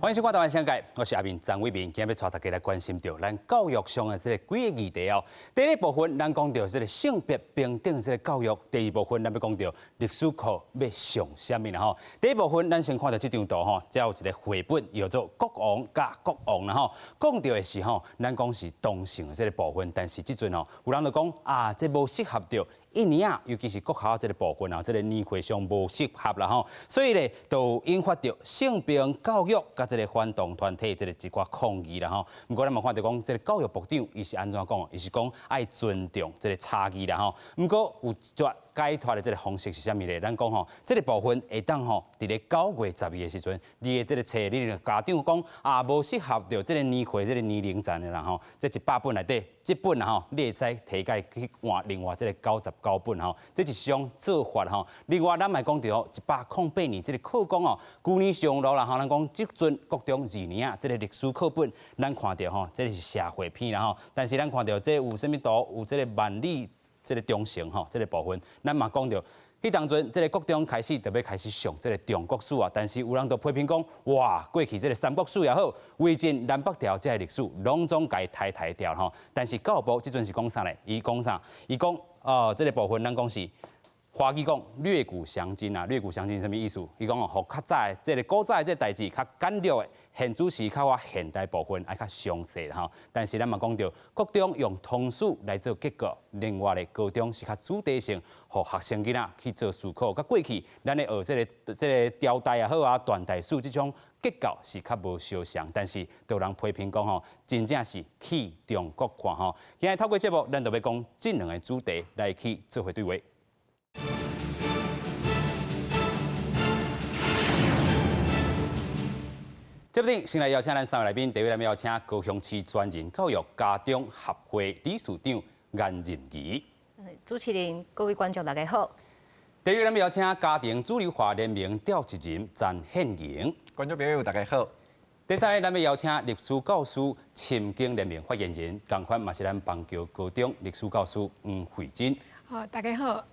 歡迎收看《台灣聲界》，我是阿明張偉明，今日欲帶大家來關心著咱教育上的這個幾个議題哦。第一部分，咱講著這个性別平等這个教育；第二部分，咱欲講著歷史課欲上啥物啦吼。第一部分，咱先看著這張圖吼，這有一个繪本叫做《國王佮國王》啦吼。講著的是吼，咱講是同性的這个部分，但是這陣吼，有人就講啊，這無適合著一年仔，尤其是國校這个部分啊，這个年歲上無適合啦吼，所以咧，就引發著性平教育佮這个反同團體這个一寡抗議啦吼。毋過咱嘛看著講，這个教育部長伊是按怎講？伊是講愛尊重這个差異啦吼。毋過有一撮解脫的這个方式是啥物咧？咱講吼，這个部分會當吼，佇咧9月12的時陣，你的這个冊，你的家長講啊，無適合著這个年歲、這个年齡層的啦吼，這100本內底，這本啦吼，你會使提改去換另外這个99本吼，這是一種做法吼。另外，咱嘛講著108年這个課綱哦，舊年上路啦吼，咱講這陣國中二年仔這个歷史課本，咱看著吼，這是社會片啦吼，但是咱看著這有啥物圖？有這个萬里這个長城吼，這个部分，咱嘛講著，彼當陣這个國中開始就欲開始上這个中國史啊，但是有人就批評講，哇，過去這个三國史也好，魏晉南北朝這个歷史，攏總共淘汰掉吼。但是教育部這陣是講啥咧？伊講啥？伊講哦，這个部分咱講是華語講略古詳今啊，略古詳今啥物意思？伊講哦，予較早的這个古早的這个代誌較簡略的，現主時較倚現代部分愛較詳細吼。但是咱嘛講著，國中用通史來做結構，另外咧高中是較主題性，予學生囡仔去做思考。佮過去咱咧學這个這个朝代也好啊，斷代史這種結構是較無相像，但是都有人批評講吼，真正是去中國化吼。今日透過節目，咱就欲講這兩个主題來去做伙對話。節目頂先來邀請咱三位來賓，第一位咱邀請高雄市全人教育家長協會理事長顏任儀。主持人、各位觀眾大家好。第二位咱邀請家庭主流化聯盟召集人陳憲瑩。觀眾朋友大家好。第三位咱欲邀請歷史教師深耕聯盟發言人，仝款嘛是咱邦橋高中歷史教師黃惠珍。好，大家好。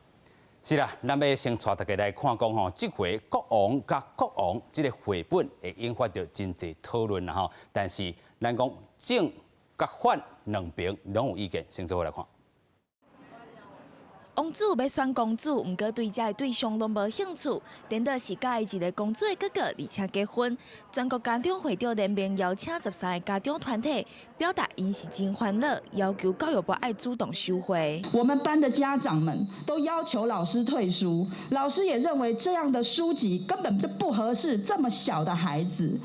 是啦，咱欲先帶大家來看講吼，這回國王佮國王這个繪本會引發著真濟討論啦吼。但是咱講正佮反兩邊攏有意見，先做伙來看。王子欲選公主，毋過對這个對象攏無興趣，顛倒是佮意一个公主的哥哥，而且結婚。全國家長會長聯盟邀請13个家長團體，表達𪜶是真煩惱，要求教育部愛主動收貨。我們班的家長們都要求老師退書，老師也認為這樣的書籍根本就不合適這麼小的孩子。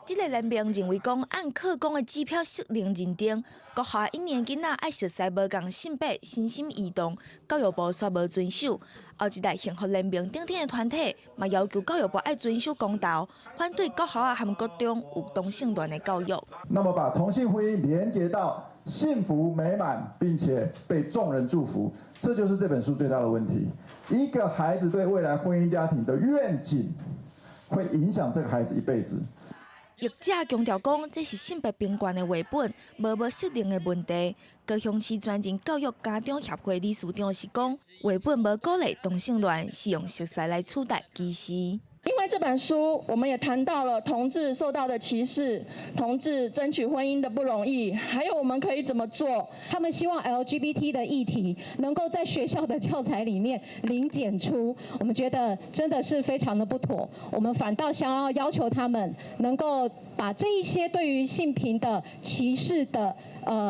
這个聯盟認為講，按課綱的指標設定認定，國小一年囡仔愛熟悉無仝性別、身心移動，教育部煞無遵守。後一代幸福聯盟等等的團體，嘛要求教育部愛遵守公道，反對國校仔和國中有同性戀的教育。那麼把同性婚姻連結到幸福美滿，並且被眾人祝福，這就是這本書最大的問題。一個孩子對未來婚姻家庭的願景，會影響這個孩子一輩子。譯者強調講，這是性別平權的繪本，無無設定的問題。高雄市全人教育家長協會理事長是講，繪本無鼓勵同性戀，是用熟似來取代歧視。因為這本書，我們也談到了同志受到的歧視，同志爭取婚姻的不容易，還有我們可以怎麼做？他們希望 LGBT 的議題能夠在學校的教材裡面零檢出，我們覺得真的是非常的不妥。我們反倒想要要求他們能夠把這一些對於性平的歧視的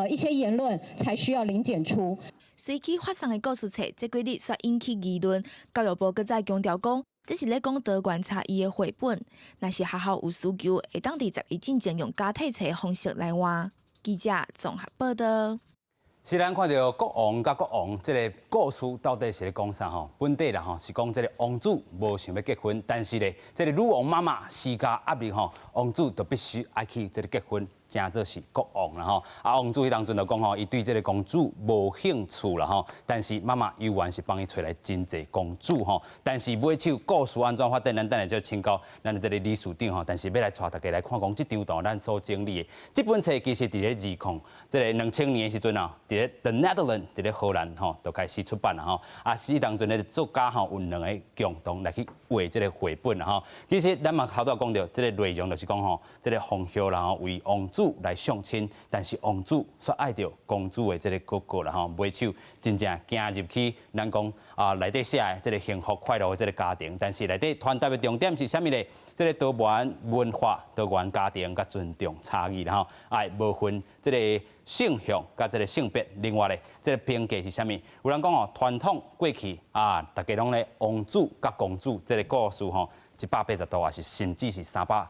一些言論，才需要零檢出。隨機發送的故事冊，這幾日煞引起議論。教育部閣再強調講，這是咧講多元差異的繪本，若是學校有需求，會當佇11進前用加退冊的方式來換。記者綜合報道。是咱看著國王佮國王這个故事到底是咧講啥吼？本底啦吼是講這个王子無想欲結婚，但是咧這个女王媽媽施加壓力吼，王子就必須愛去這个結婚，成做是國王啦吼。啊，王子彼當陣就講吼，伊對這个公主無興趣啦吼，但是媽媽猶原是幫伊揣來真濟公主吼。但是尾手故事按怎發展，咱等下就請教咱的這个理事長吼。但是欲來帶大家來看講這張圖，咱所整理的這本冊其實佇咧二空這个2000年的時陣啊，佇咧 The Netherlands，佇咧荷蘭吼，就開始出版啦吼。啊，彼當陣的作家吼有兩个共同來去畫這个繪本啦吼。其實咱嘛頭拄講著，這个內容就是講吼，這个皇后啦吼為王子來相親，但是王子卻愛著公主的這个哥哥啦吼，尾手真正行入去，咱講啊內底寫的這个幸福快樂的這个家庭，但是內底傳達的重點是啥物咧？這个多元文化、多元家庭佮尊重差異啦吼，愛無分這个性向佮這个性別，另外咧，這个評價是啥物？有人講哦，傳統過去啊，大家攏咧王子佮公主這个故事吼，180度，抑是甚至是360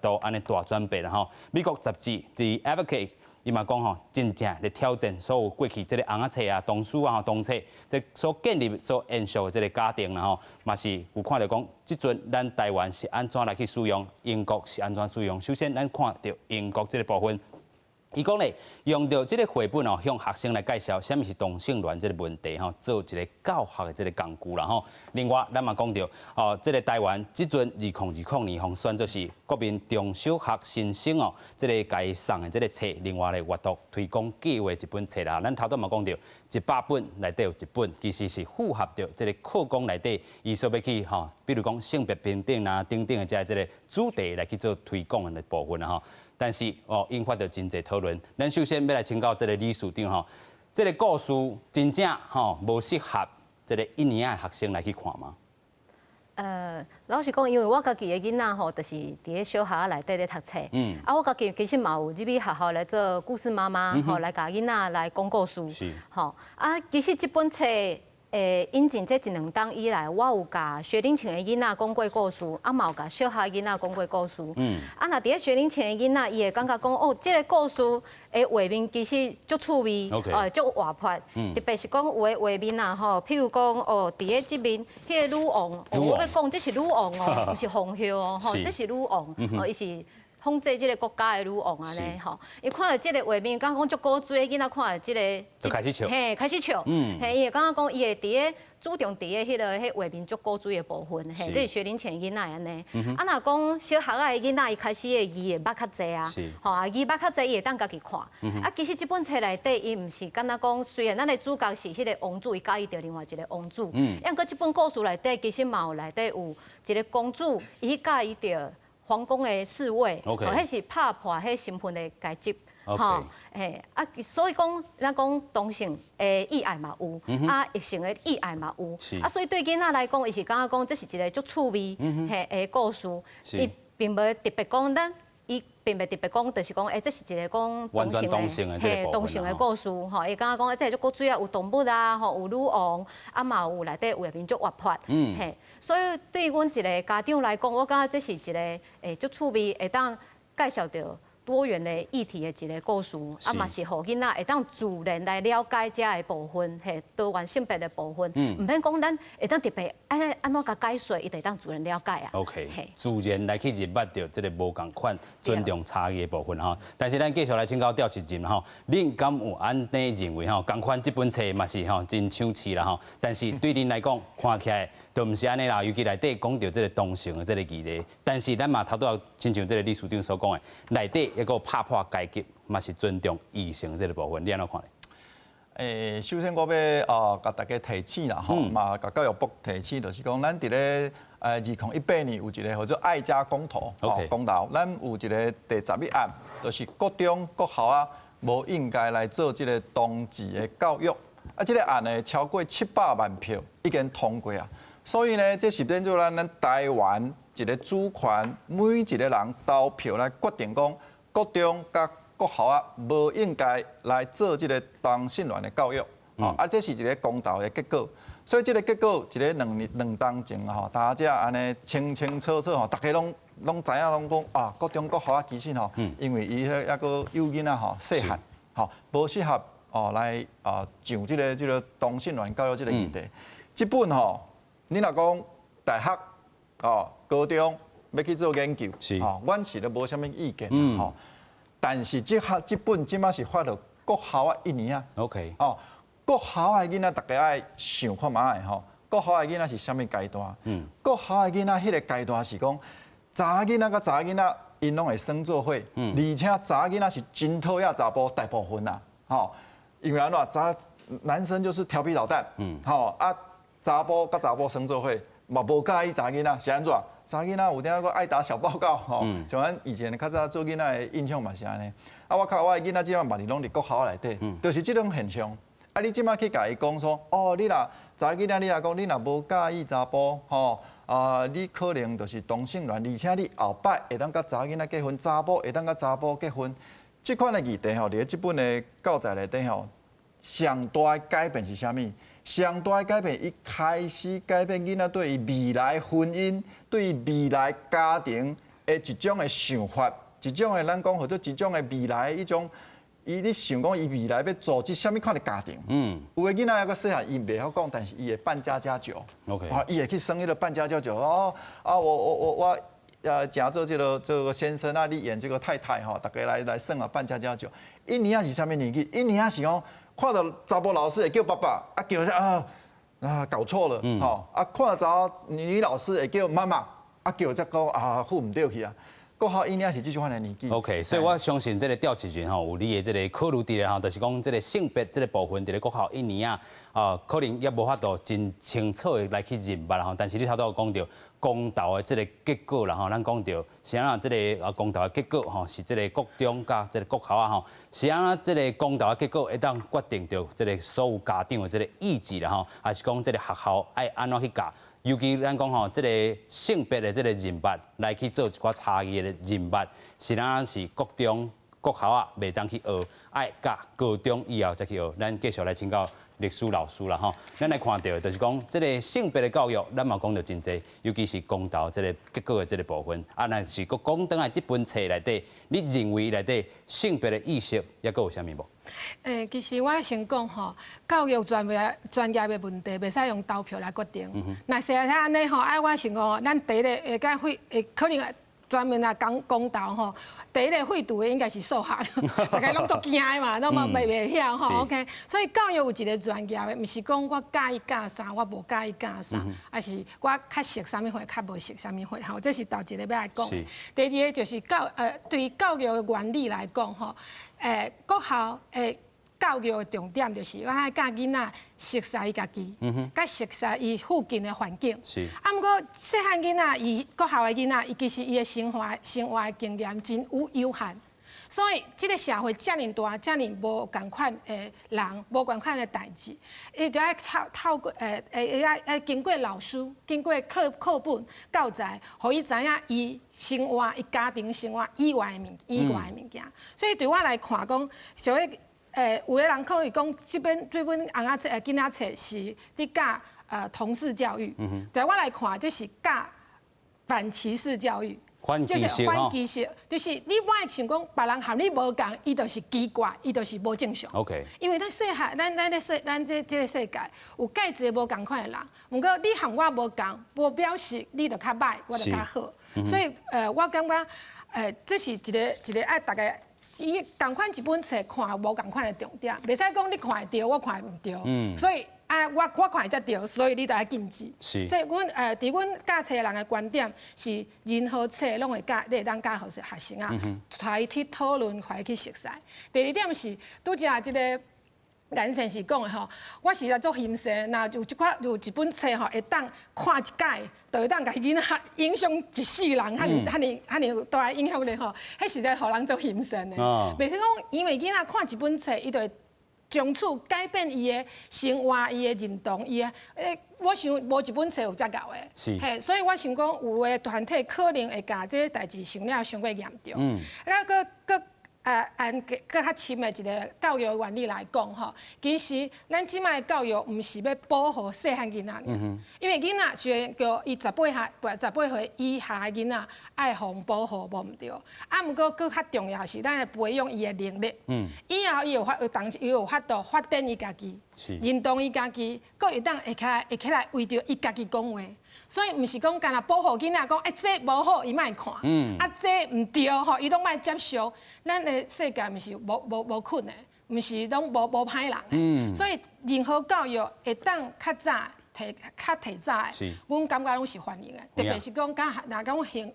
度按呢大轉變啦吼。美國雜誌《The Advocate》伊嘛講吼，真正咧挑戰所有過去這个尪仔冊啊、童書啊、童冊，這所建立、所延續的這个家庭啦吼，嘛是有看著講，這陣咱台灣是按怎來去使用，英國是按怎使用。首先，咱看著英國這个部分。伊講咧，用著這个繪本哦，向學生來介紹啥物是同性戀這个問題吼，做一个教學的這个工具啦吼。另外，咱嘛講著哦，這个台灣這陣2020年，予選做是國民中小學新生哦，這个共伊送的這个冊，另外咧閱讀推廣計劃一本冊啦。咱頭拄嘛講著，100本內底有一本，其實是符合著這个課綱內底，伊所欲去吼，比如講性別平等啊等等的這个主題來去做推廣的部分啦吼。但是哦，引發著真濟討論。咱首先欲來請教這个理事長吼，這个故事真正吼無適合這个一年的學生來去看嗎？老實講，因為我家己的囡仔吼，就是佇咧小學內底咧讀冊。啊，我家己其實嘛有入去學校來做故事媽媽，吼，來共囡仔來講故事。吼，啊，其實這本冊引進這一兩冬以來，我有共學齡前的囡仔講過故事，啊嘛有共小學囡仔講過故事。啊，若佇咧學齡前的囡仔，伊會感覺講，哦，這个故事的畫面其實足趣味，哦，足活潑。特別是講有的畫面啊，吼，譬如講，哦，佇咧這面，彼个女王，哦，我欲講這是女王哦，毋是皇后哦，吼，這是女王，哦，伊是統治這个國家的女王按呢吼，伊看著這个畫面，感覺講足古錐，囡仔看著這个，就開始笑，嘿，開始笑，嘿，伊會感覺講，伊會佇咧注重佇咧彼個彼畫面足古錐的部分，嘿，這是學齡前囡仔按呢。啊，若講小學仔的囡仔，伊開始的字會捌較濟啊，吼啊，字捌較濟，伊會當家己看。啊，其實這本冊內底，伊毋是敢若講，雖然咱的主角是彼个王子，伊佮意著另外一个王子，啊，毋過這本故事內底，其實嘛有內底有一个公主，伊佮意著皇宮的侍衛，吼，彼是拍破彼身份的階級，吼，嘿，啊，所以講，咱講同性的意愛嘛有，啊，異性的意愛嘛有，啊，所以對囡仔來講，伊是感覺講這是一个足趣味嘿的故事，伊並無特別講咱，伊並袂特別講，就是講，欸，這是一个講同性的，嘿，同性的故事，吼，伊感覺講，這足古錐啊，有動物啊，吼，有女王，啊嘛有內底畫面足活潑，嘿，所以對阮一个家長來講，我感覺這是一个足趣味，會當介紹著多元的議題的一个故事，啊嘛是予囡仔會當自然來了解這个部分，嘿，多元性別的部分，毋免講咱會當特別按呢按怎共解說，伊就會當自然了解啊。 OK，自然來去認捌著這个無仝款尊重差異的部分吼。但是咱繼續來請教趙主任吼，恁敢有按呢認為吼？仝款這本冊嘛是吼真搶市啦吼。但是對恁來講，看起來就毋是按呢啦，尤其內底講著這个同性的這个議題。但是咱嘛頭拄仔親像這个理事長所講的，內底一個拍破階級，嘛是尊重異性這个部分，你按怎看咧？首先我欲啊，共大家提醒啦，吼，嘛共教育部提醒，就是講咱佇咧2018年有一个叫做愛家公投，吼，公投，咱有一个第11案，就是國中國校啊，無應該來做這个同志的教育，啊，這个案呢超過700萬票已經通過啊，所以呢，這是變做咱台灣一个主權，每一个人投票來決定講國中佮國校啊，無應該來做這个同性戀的教育，啊，這是一个公投的結果，所以這个結果一个兩年兩冬前吼，大家按呢清清楚楚吼，大家攏攏知影攏講啊，國中國校啊，其實吼，因為伊彼猶閣幼囡仔吼細漢，吼無適合哦來啊上這个同性戀教育這个議題。這本吼，你若講大學哦高中欲去做研究，吼，阮是都無啥物意見吼。但是這學這本這馬是發予國校仔一年仔。 哦，國校的囡仔，大家愛想看覓吼。國校的囡仔是啥物階段？國校的囡仔彼个階段是講，查囡仔佮查囡仔，𪜶攏會耍做伙，而且查囡仔是真討厭查埔大部分啦，吼，因為按怎查男生就是調皮搗蛋，吼啊，查埔佮查埔耍做伙，嘛無佮意查囡仔，是按怎？查囡仔有點仔閣愛打小報告吼，像咱以前較早做囡仔的印象嘛是按呢。啊，我看我的囡仔這擺嘛是攏佇國校內底，就是這種現象。啊，你這擺去共伊講說，哦，你若查囡仔，你若講你若無佮意查埔吼，啊，你可能就是同性戀，而且你後擺會當佮查囡仔結婚，查埔會當佮查埔結婚。這款的議題吼，佇咧這本的教材內底吼，上大的改變是啥物？上大的改變，伊開始改變囡仔對於未來婚姻、對於未來家庭的一種的想法，一種的咱講或者一種的未來的一種，伊咧想講伊未來欲組織啥物款的家庭。有的囡仔猶閣細漢，伊袂曉講，但是伊會扮家家酒。 啊，伊會去耍彼个扮家家酒。哦，啊，我假做這個先生啊，你演這個太太吼，大家來耍啊扮家家酒。𪜶年是啥物年紀？𪜶年是講看著查埔老師會叫爸爸，啊叫啊啊搞錯了，吼啊看著查女老師會叫媽媽，啊叫才講啊赴毋著去啊。國校𪜶是這種款的年紀。 OK，所以我相信這個趙啟仁吼有你的這個考慮佇咧吼，就是講這個性別這個部分佇咧國校一年仔啊，可能也無法度真清楚的來去認捌吼。但是你頭拄有講著公投的這個結果啦吼，咱講著是按怎這個啊公投的結果吼，是這個國中佮這個國校啊吼，是按怎這個公投的結果會當決定著這個所有家長的這個意志啦吼，還是講這個學校愛按怎去教？尤其咱講吼，這個性別的這個認捌來去做一寡差異的認捌，是咱是國中國校仔袂當去學，愛佮高中以後才去學。咱繼續來請教歷史老師啦吼，咱來看著就是講這個性別的教育，咱嘛講著真濟，尤其是公投這個結果的這個部分。啊，若是閣講轉來這本冊內底，你認為內底性別的意識猶閣有啥物無？欸，其實我先講吼，教育專業的問題，袂使用投票來決定。若是按呢吼，啊，我想講，咱第一个會較廢，會可能專門來講公投吼，第一个廢除的應該是數學，大家攏足驚的嘛，攏嘛袂曉吼。OK，所以教育有一个專業的，毋是講我佮意教啥，我無佮意教啥，還是我較熟啥物貨，較無熟啥物貨吼，這是頭一個欲來講。第二個就是對教育的原理來講吼。國校的教育的重點就是，我愛教囡仔熟悉伊家己，佮熟悉伊附近的環境。啊，毋過細漢囡仔，伊國校的囡仔，伊其實伊的生活的經驗真有限，所以這个社會遮爾大，遮爾無仝款的人，無仝款的代誌，伊就愛透過愛經過老師，經過課本教材，予伊知影伊生活、伊家庭生活以外的物件。所以對我來看講，所以有的人可能講，這本尪仔冊、囡仔冊是佇教同志教育，對我來看，這是教反歧視教育。就是反歧視，就是你莫想講別人和你無仝，伊就是奇怪，伊就是無正常。 因為咱細漢，咱這個世界有蓋濟無仝款的人，毋過你和我無仝，無表示你就較䆀，我就較好。所以我感覺這是一個愛大家。伊仝款一本冊看無仝款的重點，袂使講你看會著，我看會毋著。所以啊，我看會才著，所以你就愛禁止。所以阮佇阮教冊的人的觀點是，任何冊攏會教，你會當教予學生啊，帶伊去討論，帶伊去熟悉。第二點是，拄才這个顏先生講的吼，我實在足欣羨，若有這款有一本冊吼，會當看一擺，就會當共囡仔影響一世人，遐爾遐爾遐爾大的影響力吼，彼實在予人足欣羨的。袂使講，因為囡仔看一本冊，伊就會從此改變伊的生活、伊的認同、伊的欸，我想無一本冊有遮𠢕的。嘿，所以我想講，有的團體可能會共這个代誌想了傷過嚴重。啊，閣按閣較深的一个教育原理來講吼，其實咱這擺的教育毋是欲保護細漢囡仔爾，因為囡仔雖然叫伊十八歲以下的囡仔愛予保護無毋對，啊，毋過閣較重要是咱來培養伊的能力。以後伊有法有當伊有法度發展伊家己，認同伊家己，閣會當會起來為著伊家己講話。所以毋是講干焦保護囡仔，講欸這無好，伊莫看，啊這毋對吼，伊攏莫接受。咱的世界毋是無困的，毋是攏無歹人的。所以任何教育會當較早提較提早的，阮感覺攏是歡迎的。特別是講佮若講性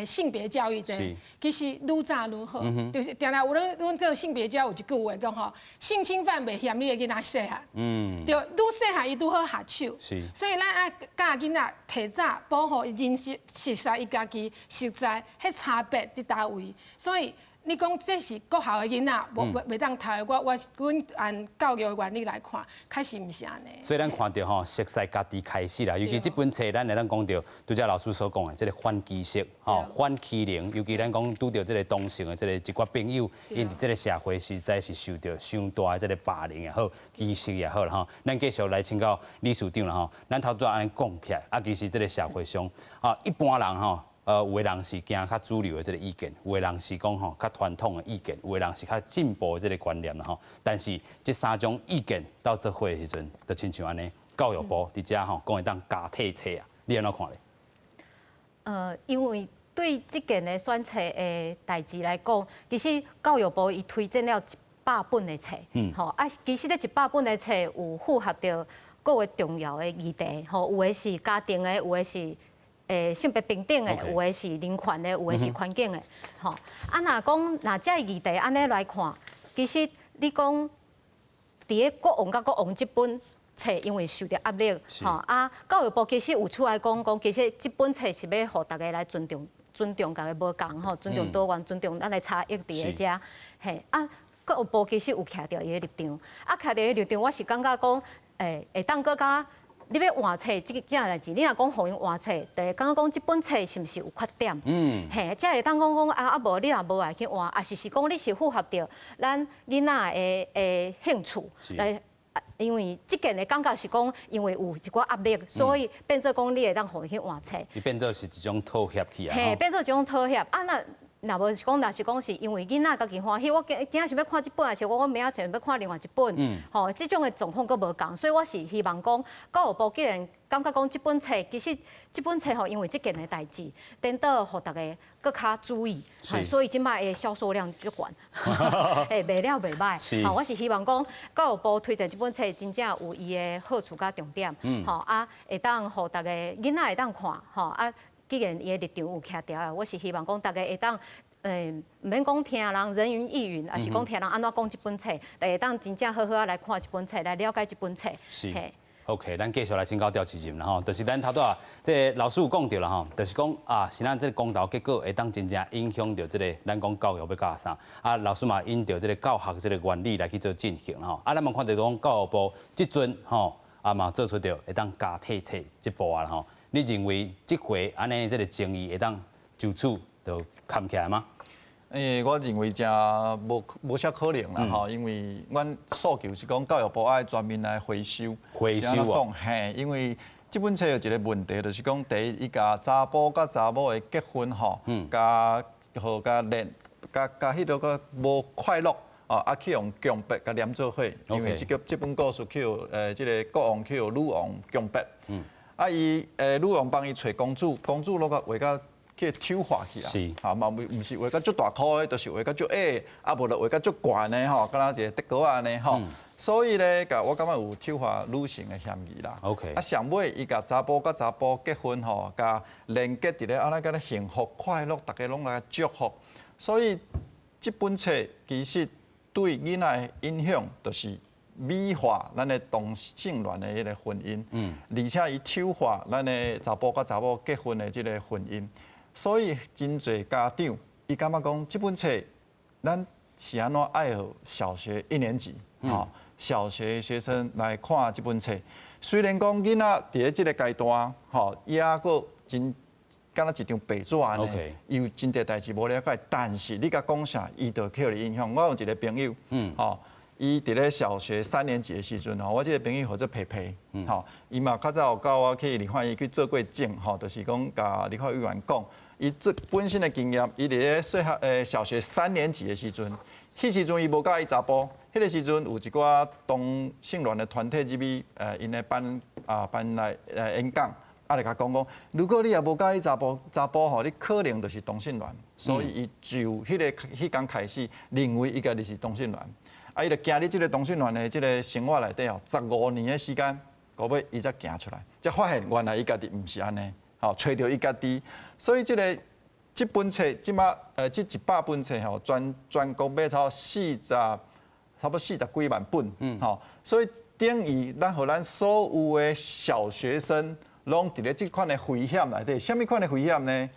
性別教育這個，其實愈早愈好，就是定定有咧，阮做性別教育有一句話講吼，性侵犯袂嫌你的囡仔細漢，對，愈細漢伊愈好下手，所以咱愛教囡仔提早保護伊認識熟悉伊家己，實在彼差別佇佗位，所以。你講這是國校的囡仔，無袂袂當讀的。我阮按教育的原理來看，確實毋是按呢。所以咱看著吼，熟似家己開始啦。尤其這本冊，咱會當講著，拄才老師所講的，這個反歧視、吼反欺凌，尤其咱講拄著這個同性的這個一寡朋友，𪜶佇這個社會實在是受著傷大的這個霸凌也好，歧視也好啦吼。咱繼續來請教理事長啦吼。咱頭拄仔按呢講起來，啊，其實這個社會上啊，一般人吼。有的人是行較主流的這個意見，有的人是講吼較傳統的意見，有的人是較進步的這個觀念啦吼。但是這三種意見到做伙的時陣，就親像按呢，教育部佇遮吼講會當加退冊啊，你按怎看咧？因為對這件的選冊的代誌來講，其實教育部伊推薦了100本的冊，吼啊，其實這一百本的冊有符合著各個重要的議題，吼，有的是家庭的，有的是性別平等的，有的是人權的，有的是環境的，吼。啊，若講若這個議題按呢來看，其實你講佇咧國王佮國王這本冊，因為受著壓力，吼啊，教育部其實有出來講講，其實這本冊是欲予大家來尊重、尊重共個無仝吼，尊重多元、尊重咱的差異佇咧遮，嘿啊，教育部其實有徛著伊的立場，啊，徛著伊的立場，我是感覺講，會當閣較。你欲換冊這件代誌，你若講予𪜶換冊，就會感覺講這本冊是毋是有缺點？嘿，才會當講講啊啊無，你若無愛去換，抑是是講你是符合著咱囡仔的的興趣來。因為這件的感覺是講，因為有一寡壓力，所以變做講你會當予伊去換冊。伊變做是一種妥協去啊。嘿，變做一種妥協啊那。若無是講，若是講是因為囡仔家己歡喜，我今今仔想欲看這本，抑是我我明仔想欲看另外一本，吼，這種的狀況閣無仝，所以我是希望講，教育部既然感覺講這本冊，其實這本冊吼，因為這件的代誌，顛倒予大家閣較注意，所以這擺的銷售量足懸，賣了袂䆀。吼，我是希望講，教育部推薦這本冊，真正有伊的好處佮重點，吼啊，會當予大家囡仔會當看，吼啊。既然伊的立場有徛著，我是希望講大家會當，毋免講聽人人云亦云，抑是講聽人按怎講這本冊，大家會當真正好好仔來看這本冊，來了解這本冊。是。OK，咱繼續來請教趙主任啦吼，就是咱頭拄仔這個老師有講著啦吼，就是講啊，是咱這個公投結果會當真正影響著這個咱講教育欲教啥啊，老師嘛引著這個教學這個原理來去做進行吼，啊，咱嘛看著講教育部這陣吼啊嘛做出著會當加退冊這步啊吼。你認為這回按呢這個爭議會當就此就崁起來嗎？我認為誠無無啥可能啦吼，因為阮訴求是講教育部愛全面來回收。回收哦。嘿，因為這本冊有一個問題，就是講第一，伊共查埔佮查某的結婚吼，共予共連，共共彼个個無快樂。哦，啊去予強迫共連做伙，因為這個這本故事去予這個國王去予女王強迫。啊！伊女王幫伊揣公主，公主攏共畫甲去醜化去啊！吼嘛，毋是畫甲足大箍的，就是畫甲足矮，啊無就畫甲足懸的吼，敢若一個竹篙仔按呢吼。所以咧，共我感覺有醜化女性的嫌疑啦。 啊，上尾伊共查埔佮查埔結婚吼，共連結佇咧按呢敢若幸福快樂，逐家攏來祝福。所以這本冊其實對囡仔的影響就是。美化咱的同性戀的彼个婚姻，而且伊醜化咱的查埔佮查某結婚的這个婚姻，所以真濟家長伊感覺講這本冊咱是按怎愛予小學一年級，吼小學學生來看這本冊。雖然講囡仔佇咧這个階段，吼伊猶閣真敢若一張白紙按呢，伊有真濟代誌無了解，但是你共講啥，伊就去予你影響。我有一個朋友，吼。伊佇咧小學三年級的時陣吼，我這個朋友號做皮皮，吼，伊嘛較早有佮我去立法院去做過證，吼，就是講共立法委員講，伊這本身的經驗，伊佇咧細漢小學三年級的時陣，彼時陣伊無佮意查埔，彼個時陣有一寡同性戀的團體入去𪜶的班啊班來演講，啊來共講講，如果你若無佮意查埔查埔吼，你可能就是同性戀，所以伊就彼个彼工開始認為伊家己是同性戀。啊！伊就行佇這個同性戀的這個生活內底哦，15年的時間，到尾伊才行出來，才發現原來伊家己毋是按呢，吼，揣著伊家己。所以這個這本冊這馬這100本冊吼，全國賣超差不多40幾萬本，吼，所以等於咱予咱所有的小學生攏佇咧這款的危險內底，啥物款的危險呢？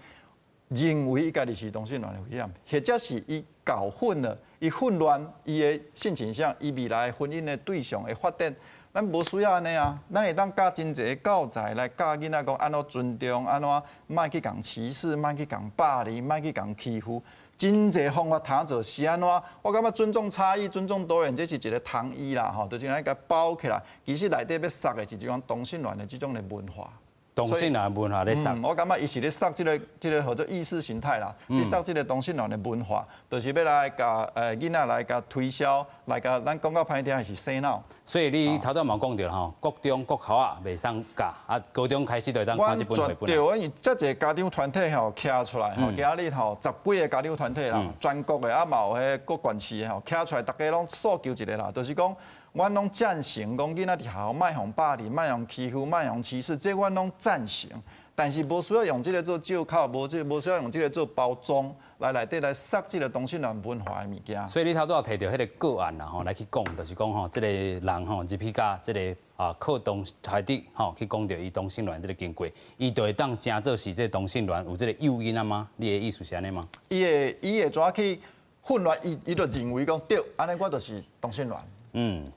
認為伊家己是同性戀的危險，或者是伊搞混了，伊混亂伊的性傾向，伊未來婚姻的對象的發展，咱無需要按呢啊，咱會當教真濟教材來教囡仔講按怎尊重，按怎莫去共歧視，莫去共霸凌，莫去共欺負，真濟方法通做是按怎？我感覺尊重差異、尊重多元，這是一個糖衣啦，吼，就是按呢共包起來。其實內底欲殺的是這種同性戀的這種的文化。同性戀文化咧殺，我感覺伊是咧殺這個號做意識形態啦，咧殺這個同性戀的文化，就是欲來共囡仔來共推銷，來共咱講較歹聽是洗腦。所以你頭拄嘛講著吼，國中國校啊袂使教，啊高中開始就會當看這本繪本。對，因為遮濟家長團體吼徛出來吼，今日吼十幾個家長團體啦，全國的啊嘛有彼各縣市的吼徛出來，逐家攏訴求一個啦，就是講。阮攏贊成講囡仔佇學校莫予霸凌、莫予欺負、莫予歧視，這阮攏贊成。但是無需要用這個做借口，無需要用這個做包裝，來內底來殺這個同性戀文化的物件。所以你頭拄仔提著彼個個案啦吼，來去講，就是講吼，這個人吼入去共這個啊課堂內底吼去講著伊同性戀這個經過，伊就會當成做是這個同性戀有這個誘因啊嗎？你的意思是按呢嗎？伊會怎去混亂？伊就認為講對，按呢我就是同性戀。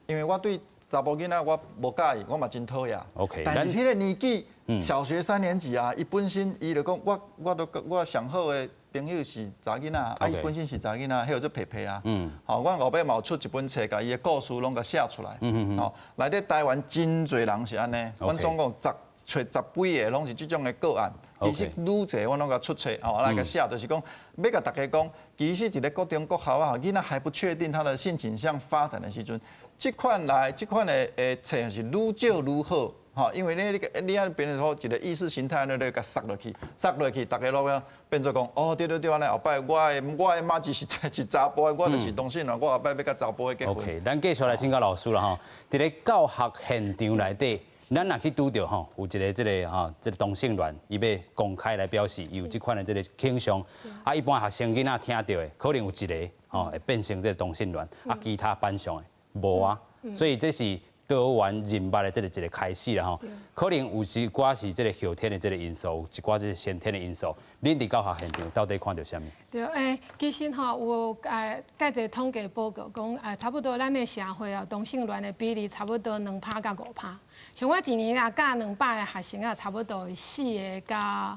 因為我對查埔囡仔我無佮意，我嘛真討厭。 但是彼個年紀，小學三年級啊，伊本身伊就講我都我上好的朋友是查囡仔，啊，伊本身是查囡仔，彼個做皮皮啊。吼，阮後尾嘛有出一本冊，共伊的故事攏共寫出來。吼，內底台灣真濟人是按呢，阮總共揣十幾個攏是這種的個案。其實愈濟阮攏共出冊，吼來共寫，就是講欲共大家講，其實一個國中國校啊，囡仔還不確定他的性傾向發展的時陣，這款的冊是愈少愈好，吼，因為你按呢變成說一個意識形態，你共殺落去，殺落去，逐家攏變做講，哦，對對對，按呢後擺我的媽是查埔的，我就是同性戀，我後擺欲共查埔的結婚。 OK，咱繼續來請教老師啦吼，佇咧教學現場內底，咱若去拄著吼，有一個這個吼，這個同性戀，伊欲公開來表示伊有這款的這個傾向，啊，一般學生囡仔聽著的，可能有一個吼會變成這個同性戀，啊，其他班上的無啊，所以這是多元認捌的這個一個開始啦吼。可能有一寡是這個後天的這個因素，有一寡是先天的因素。恁佇教學現場到底看著啥物？對，其實吼有蓋一個統計報告講，差不多咱的社會啊，同性戀的比例差不多2趴到5趴。像我一年啊教200個學生啊，差不多四個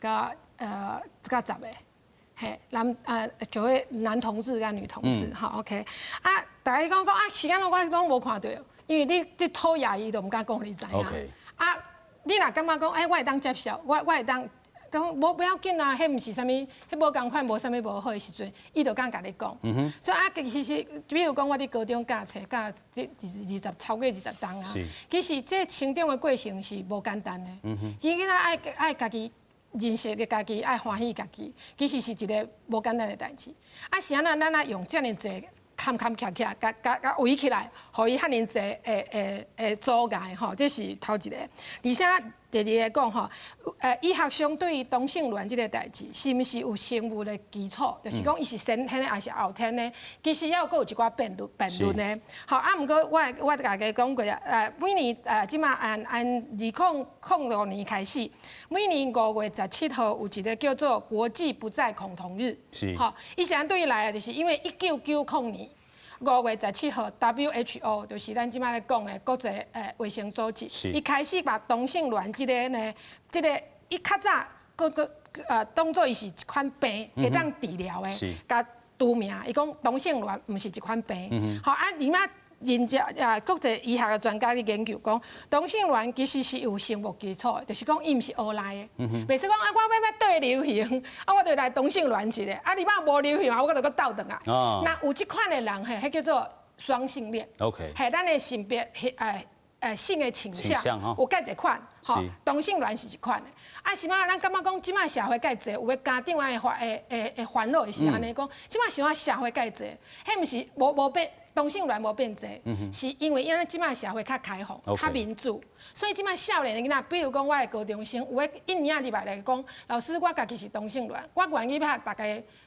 佮10個。嘿，就會男同志佮女同志，吼，OK。啊，逐家講講啊，時間我攏無看著，因為你這討厭伊就毋敢講你知影。啊，你若感覺講，欸，我會當接受，我會當講無不要緊啊，彼毋是啥物，彼無仝款，無啥物無好的時陣，伊就敢共你講。所以啊，其實比如講，我佇高中教冊教這二十超過20冬啊。其實這成長的過程是無簡單的。伊囡仔愛家己認識的家己，愛歡喜家己，其實是一個無簡單的代誌。啊，是按怎咱愛用遮爾濟坎坎坷坷，共共共圍起來，予伊遐爾濟的阻礙吼，這是頭一個。而且第二個講吼，醫學上對於同性戀這個代誌，是毋是有生物的基礎？就是講伊是先天的還是後天的？其實猶閣有一寡辯論的。好，啊，毋過我共大家講過啊，每年這馬按按2006年開始，每年5月17號有一個叫做國際不再恐同日。吼，伊是按對來的，就是因為1990年5月17號，WHO 就是咱這馬咧講的國際衛生組織，伊開始把同性戀這個呢，這個伊較早閣閣當做伊是一款病，會當治療的，共除名。伊講同性戀毋是一款病。好啊，你馬認證啊，國際醫學的專家咧研究講，同性戀其實是有生物基礎的，就是講伊毋是學來的。袂使講啊，我欲綴流行，啊，我就來同性戀一下，啊，你馬無流行啊，我閣就閣倒轉來。那有這款的人嘿，彼叫做雙性戀。 係咱的性別，性的傾向有蓋濟款，吼，同性戀是一款的。啊，是嘛？咱感覺講，這馬社會蓋濟，有的家長愛煩惱的是按呢講，這馬想社會蓋濟，彼毋是無無變。同性戀無變濟，是因為因為這擺社會較開放、較民主，所以這擺少年的囡仔，比如講我的高中生，有的一年仔入來來講，老師我家己是同性戀，我願意欲大家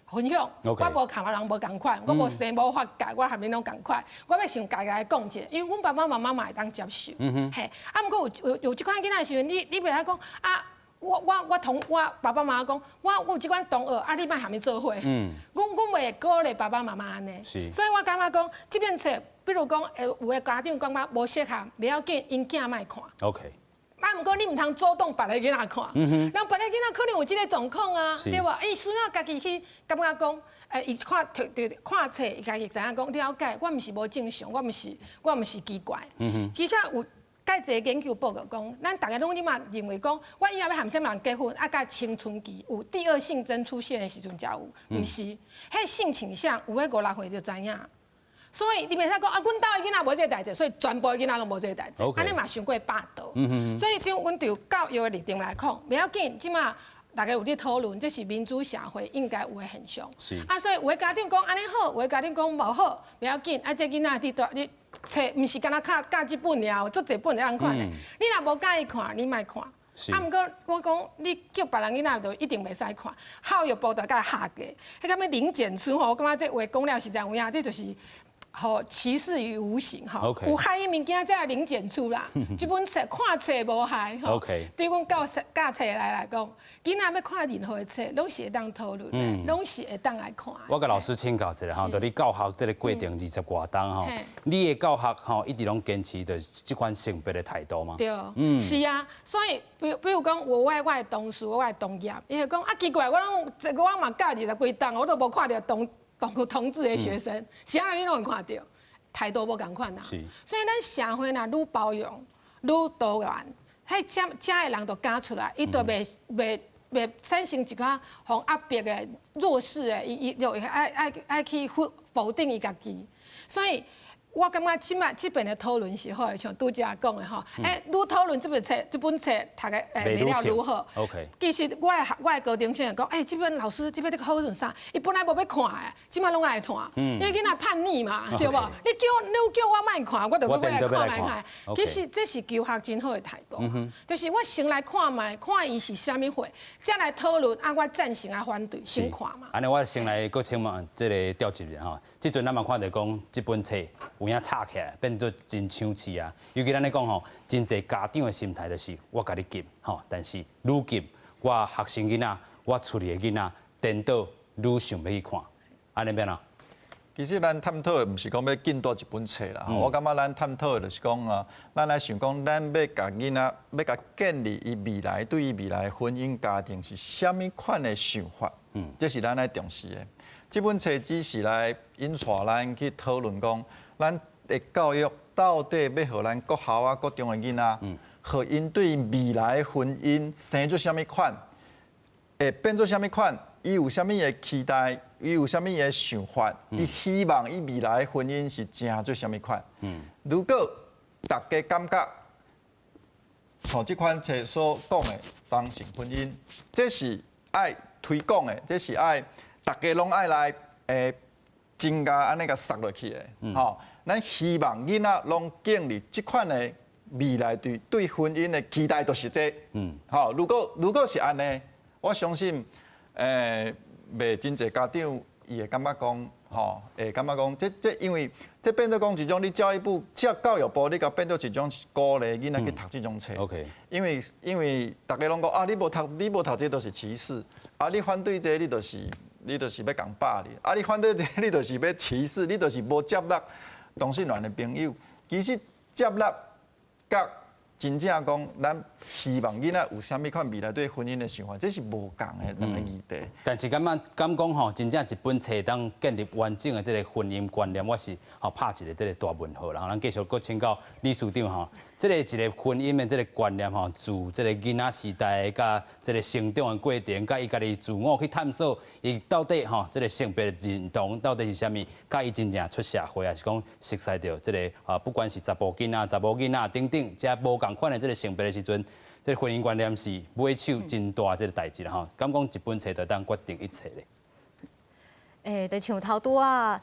分享，我無共別人無仝款，我無生無發覺，我和恁攏仝款，我欲想家己來講一下，因為阮爸爸媽媽嘛會當接受，嘿，啊，毋過有有有這款囡仔的時陣，你你袂使講啊。我我我同我爸爸媽媽講，我我有這款同學，啊，你莫和伊做伙。阮阮袂鼓勵爸爸媽媽按呢。所以我感覺講，這本冊，比如講，會有的家長感覺無適合，袂要緊，𪜶囝莫看。 啊，毋過你毋通阻擋別个囡仔看，人別个囡仔可能有這个狀況啊，對無？伊需要家己去感覺講，欸，伊看摕看冊，伊家己知影講了解，我毋是無正常，我毋是我毋是奇怪。其實有。蓋一个研究報告講，咱逐家攏這馬認為講，我以後欲和啥物人結婚，啊，佮青春期有第二性徵出現的時陣才有，毋是，彼性傾向有的五六歲就知影。所以你袂使講啊，阮兜的囡仔無這个代誌，所以全部的囡仔攏無這个代誌，按呢嘛傷過霸道。所以就阮就教育的立場來講，袂要緊，這馬大家有咧討論，這是民主社會應該有的現象。啊，所以有的家長講按呢好，有的家長講無好，袂要緊，啊，這囡仔佇大你。冊毋是干焦教教這本爾，有足濟本會當看的。你若無佮意看，你莫看。啊，毋過我講你叫別人囡仔就一定袂使看。教育部就共下架，彼個欲零檢出吼，我感覺這話講了實在有影，這就是予歧視於無形吼。有害的物件才會零檢出啦。這本冊看冊無害吼。對阮教教冊來來講，囡仔欲看任何的冊，攏是會當討論的，攏是會當來看。我共老師請教一下吼，就你教學這个過程二十外冬吼，你的教學吼一直攏堅持著這款性別的態度嗎？對，是啊，所以比比如講，我我的同事，我的同業，伊會講啊奇怪，我攏這個我嘛教二十幾冬，我都無看著同同同志的學生，是按怎你攏會看著，態度無仝款啊。所以咱社會若愈包容、愈多元，彼遮遮的人就敢出來，伊就袂袂袂產生一寡予壓迫的弱勢的，伊伊就會愛愛愛去否否定伊家己，所以。我感覺這擺這遍的討論是好的，像拄才講的吼，欸，愈討論這本冊，這本冊讀的欸，袂了如何？其實我的我的高中生會講，欸，這本老師這本咧討論啥？伊本來無欲看的，這擺攏愛看，因為囡仔叛逆嘛，對無？你叫你叫我莫看，我就欲來看覓看。其實這是求學真好的態度，就是我先來看覓，看伊是啥物貨，才來討論啊，我贊成啊反對，先看嘛。按呢，我先來閣請問這個召集人吼，這陣咱嘛看著講這本冊有影吵起來，變做真搶市啊！尤其咱咧講吼，真濟家長的心態就是我共你禁吼，但是愈禁，我學生囡仔，我厝裡的囡仔，顛倒愈想欲去看，按呢欲按怎？其實咱探討的毋是講欲禁佗一本冊啦，我感覺咱探討的就是講啊，咱來想講，咱欲共囡仔，欲共建立伊未來對伊未來婚姻家庭是啥物款的想法，這是咱愛重視的。這本冊只是來引帶咱去討論講，咱的教育到底欲予咱國校啊、國中的囡仔，予𪜶對未來婚姻生做啥物款，會變做啥物款，伊有啥物的期待，伊有啥物的想法，伊希望伊未來婚姻是成做啥物款。如果大家感覺，像這款冊所講的同性婚姻，這是愛推廣的，這是愛大家攏愛來會真共按呢共捒落去的，吼。咱希望囡仔攏建立這款的未來對對婚姻的期待，就是這。吼，如果如果是按呢，我相信，袂真濟家長伊會感覺講，吼，會感覺講，這這因為這變做講一種，你教育部、這教育部，你共變做一種鼓勵囡仔去讀這種冊。 因為因為大家攏講啊，你無讀你無讀這就是歧視，啊，你反對這你就是你就是欲共霸凌，啊，你反對這你就是欲歧視，你就是無接納同性戀的朋友。其實接納佮真正講，咱希望囡仔有啥物款未來對婚姻的想法，這是無仝的兩個議題。但是感覺敢講吼，真正一本冊當建立完整的這個婚姻觀念，我是吼拍一個這個大問號啦。咱繼續閣請教理事長吼，這個一個婚姻的這個觀念吼，自這個囡仔時代佮這個成長的過程，佮伊家己自我去探索，伊到底吼這個性別認同到底是啥物，佮伊真正出社會，抑是講熟似著這個啊，不管是查埔囡仔、查某囡仔等等，遮無仝款的這個性別的時陣，這個婚姻觀念是尾手真大這個代誌啦吼。敢講一本冊就當決定一切咧？就像頭拄仔，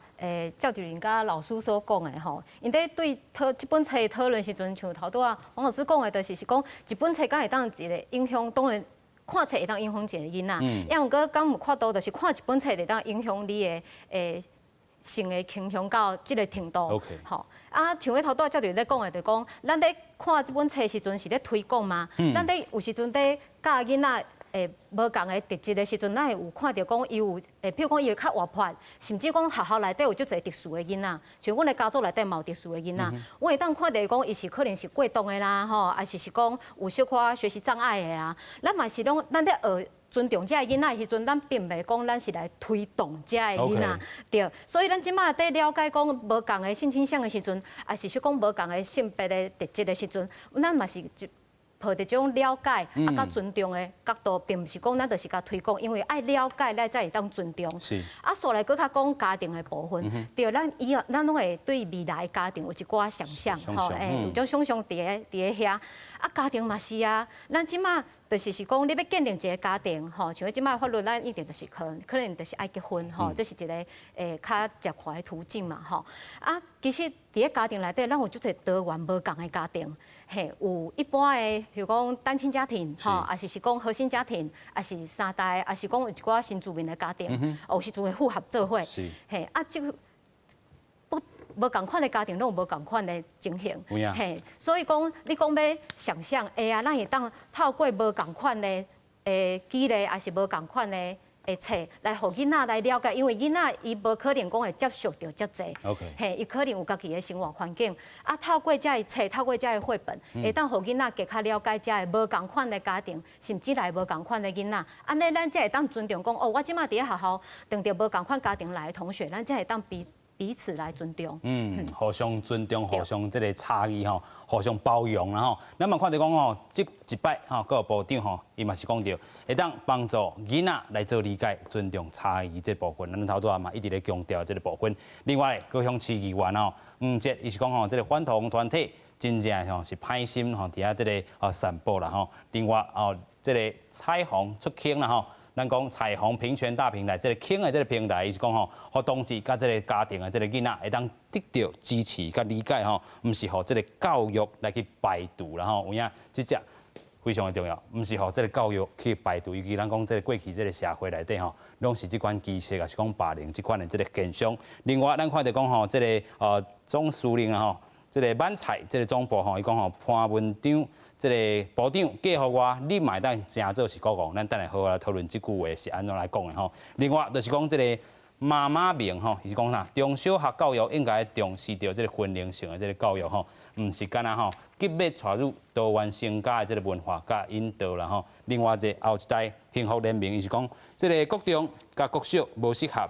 趙主任佮老師所講的吼，𪜶佇對討這本冊討論時陣，像頭拄仔黃老師講的，就是講一本冊敢會當一個影響，當然看冊會當影響一個囡仔，抑毋過敢有法度，就是看一本冊會當影響你的性的傾向到這個程度。吼，啊，像彼頭拄仔趙主任咧講的，就講咱咧看這本冊時陣是咧推廣嘛，咱咧有時陣咧教囡仔。無仝的特質的時陣，咱會有看著講伊有，譬如講伊會較活潑，甚至講學校內底有足濟特殊的囡仔，像阮的家族內底嘛有特殊的囡仔，我會當看著講伊是可能是過動的啦，吼，抑是講有小可學習障礙的啊，咱嘛是攏咱咧學尊重這个囡仔的時陣，咱並袂講咱是來推動這个囡仔，對，所以咱這馬佇了解講無仝的性傾向的時陣，抑是說講無仝的性別的特質的時陣，咱嘛是抱著這種了解啊，佮尊重的角度，並毋是講咱就是共推廣，因為愛了解，咱才會當尊重。啊，煞來閣較講家庭的部分，對，咱以後咱攏會對未來家庭有一寡想像，吼，有種想像佇咧遐。啊，家庭嘛是啊，咱這馬就是講，你欲建立一個家庭，吼，像這馬法律，咱一定就是可能就是愛結婚，吼，這是一個較捷快的途徑嘛，吼。啊，其實佇咧家庭內底，咱有足濟多元無仝的家庭，嘿，有一般的，比如講單親家庭，吼，抑是講核心家庭，抑是三代，抑是講有一寡新住民的家庭，有時陣會混合做伙，嘿，啊，這個無仝款的家庭攏有無仝款的情形，嘿，所以講你講欲想像，會啊，咱會當透過無仝款的舉例，抑是無仝款的冊來予囡仔來了解，因為囡仔伊無可能講會接觸著遮濟，嘿，伊可能有家己的生活環境，啊，透過這个冊，透過這个繪本，會當予囡仔更較了解這个無仝款的家庭，甚至來無仝款的囡仔，按呢咱才會當尊重講，哦，我這馬佇咧學校碰著無仝款家庭來的同學，咱才會當彼此來尊重，互相尊重，互相這個差異吼，互相包容啦吼。咱嘛看著講吼，這一擺吼，教育部長吼，伊嘛是講著會當幫助囡仔來做理解、尊重差異這部分。咱頭拄仔嘛一直咧強調這個部分。另外，高雄市議員吼，黃捷伊是講吼，這個反同團體真正吼是歹心吼，佇遐這個散布啦吼。另外哦，這個彩虹出坑啦吼。咱講彩虹平權大平台，這個坑的這個平台，伊是講吼，予同志佮這個家庭的這個囡仔會當得著支持佮理解吼，毋是予這個教育來去排除啦吼，有影這隻非常的重要，毋是予這個教育去排除，尤其咱講這個過去這個社會內底吼，攏是這款歧視，抑是講霸凌這款的這個現象。另外，咱看著講吼，這個總司令吼，這個滿菜這個總部吼，伊講吼潘文章。這個部長嫁予我，你嘛會當成做是國王。咱等下好好來討論這句話是按怎來講的吼。另外就是講這個媽媽盟吼，伊是講啥？中小學教育應該重視著這個婚齡性的這個教育吼，毋是干焦吼，急欲帶入多元成家的這個文化佮引導啦吼。另外一個後一代幸福聯盟，伊是講這個國中佮國小無適合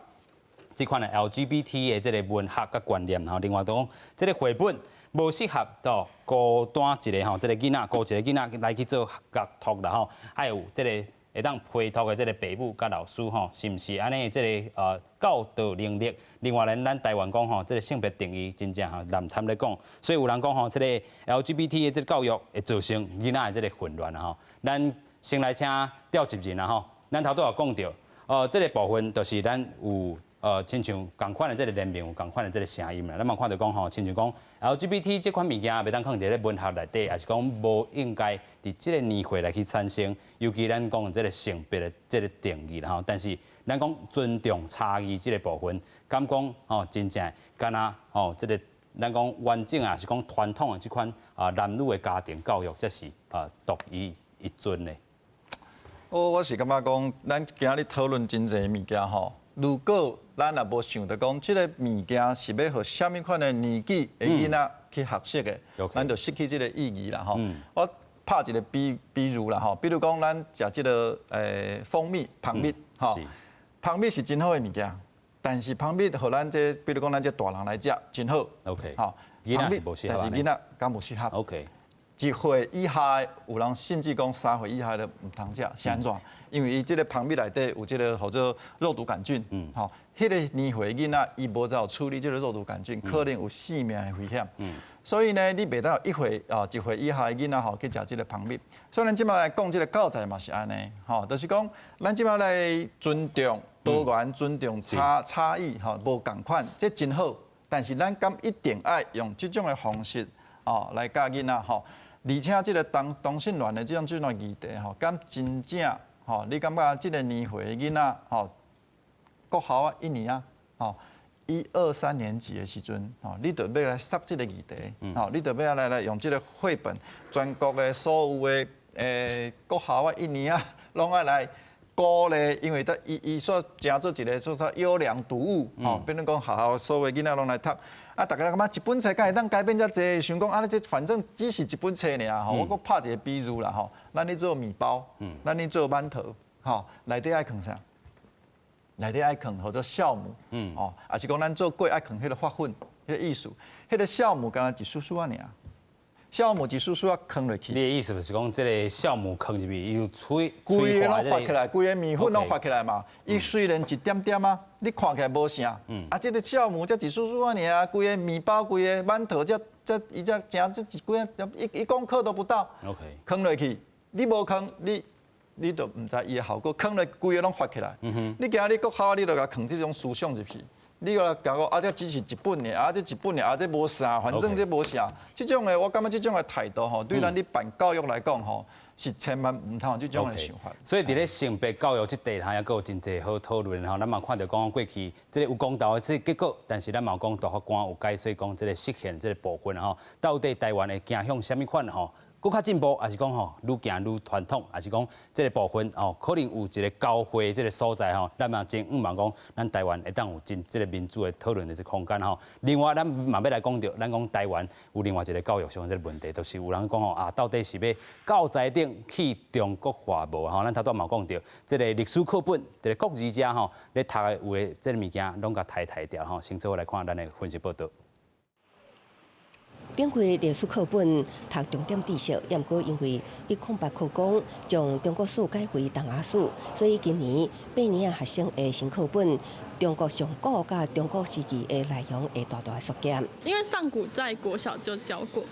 這款的 LGBT 的這個文學佮觀念吼。另外就講這個繪本無適合到孤單一個吼，這個囡仔孤一個囡仔來去做閱讀啦吼，還有這個會當陪托的這個爸母佮老師吼，是毋是按呢？這個教導能力？另外咧，咱台灣講吼，這個性別定義真正吼難參咧講，所以有人講吼，這個 LGBT 的這個教育會造成囡仔的這個混亂啦吼。咱先來請召集人啦吼，咱頭拄有講著，這個部分就是咱有。親像仝款的這個聯盟有仝款的這個聲音啦，咱嘛看著講吼，親像講 LGBT 這款物件袂當囥佇咧文學內底，抑是講無應該佇這個年歲來去產生，尤其咱講這個性別的這個定義啦吼。但是咱講尊重差異這個部分，敢講吼真正敢若吼這個咱講完整啊，是講傳統的這款啊男女的家庭教育，這是啊獨一一尊的。我是感覺講，咱今仔日討論真濟物件吼。如果咱若無想著講，這個物件是欲予啥物款的年紀的囡仔去學習的，咱就失去這個意義啦吼。我拍一個比喻啦吼，比如講咱食這個蜂蜜、蜂蜜吼，蜂蜜是真好的物件，但是蜂蜜予咱這，比如講咱這大人來食真好。吼，蜂蜜但是囡仔敢無適合。 一歲以下的有人甚至講3歲以下的毋通食，是按怎？因為伊這個蜂蜜內底有這個號做肉毒桿菌，吼，彼個年歲囡仔伊無怎處理這個肉毒桿菌，可能有性命的危險。所以呢，你袂當1歲以下的囡仔吼去食這個蜂蜜。所以咱這馬來講這個教材嘛是按呢，吼，就是講咱這馬來尊重多元尊重差異吼，無仝款，這真好。但是咱敢一定愛用這種的方式哦來教囡仔吼？而且這个同性戀的這種議題吼，敢真正吼？你感覺這个年歲的囡仔吼，國校啊一年啊吼，一二三年級的時陣吼，你就欲來塞這个議題，吼，你就欲來用這个繪本，全國的所有的國校啊一年啊，攏愛來鼓勵，因為得伊伊所成做一个做啥優良讀物，吼，變成講學校所有囡仔攏來讀。啊，大家感覺一本冊敢會當改變遮濟？想講啊，這反正只是一本冊爾吼，我閣拍一个比喻啦吼，咱咧做麵包，咱咧做饅頭，吼，內底愛囥啥？內底愛囥號做酵母，哦，抑是講咱做粿愛囥彼个發粉，彼个意思，彼个酵母敢若一絲絲仔爾，酵母一絲絲仔囥落去。你的意思就是講，這个酵母囥入去，伊有催規个攏發起來，規个麵粉攏發起來嘛。伊雖然一點點啊，你看起來無啥，啊，這个酵母才一絲絲仔爾，規个麵包、規个饅頭，才伊才成這一幾一公克都不到。 囥落去，你無囥，你就毋知伊的效果，囥落規个攏發起來。你今日國校，你就共囥這種思想入去，你共講啊，這只是一本爾，啊，這一本爾，啊，這無啥，反正這無啥。這種的，我感覺這種的態度吼，對咱咧辦教育來講吼，是千萬毋通有這種的想法。所以佇咧性別教育這塊，還閣有真濟好討論吼。咱嘛看著講過去這个有公投的這个結果，但是咱嘛有講大法官有解說講這个釋憲這个部分吼，到底台灣會走向啥物款吼？閣較進步，抑是講吼愈行愈傳統，抑是講這个部分哦，可能有一个交匯這个所在吼，咱嘛真向望講，咱台灣會當有真這个民主的討論的這个空間吼。另外，咱嘛欲來講著，咱講台灣有另外一个教育上這个問題，就是有人講吼啊，到底是欲教材頂去中國化無吼？咱頭拄嘛講著，這个歷史課本，這个國字遮吼，咧讀的有的這个物件攏共汰汰掉吼。先做伙來看咱的分析報導。編開歷史課本讀重點知識，也毋過因為108課綱將中國史改為東亞史，所以今年八年仔學生的新課本，中國上古佮中國時期的內容會大大縮減。因為上古在國小就教過，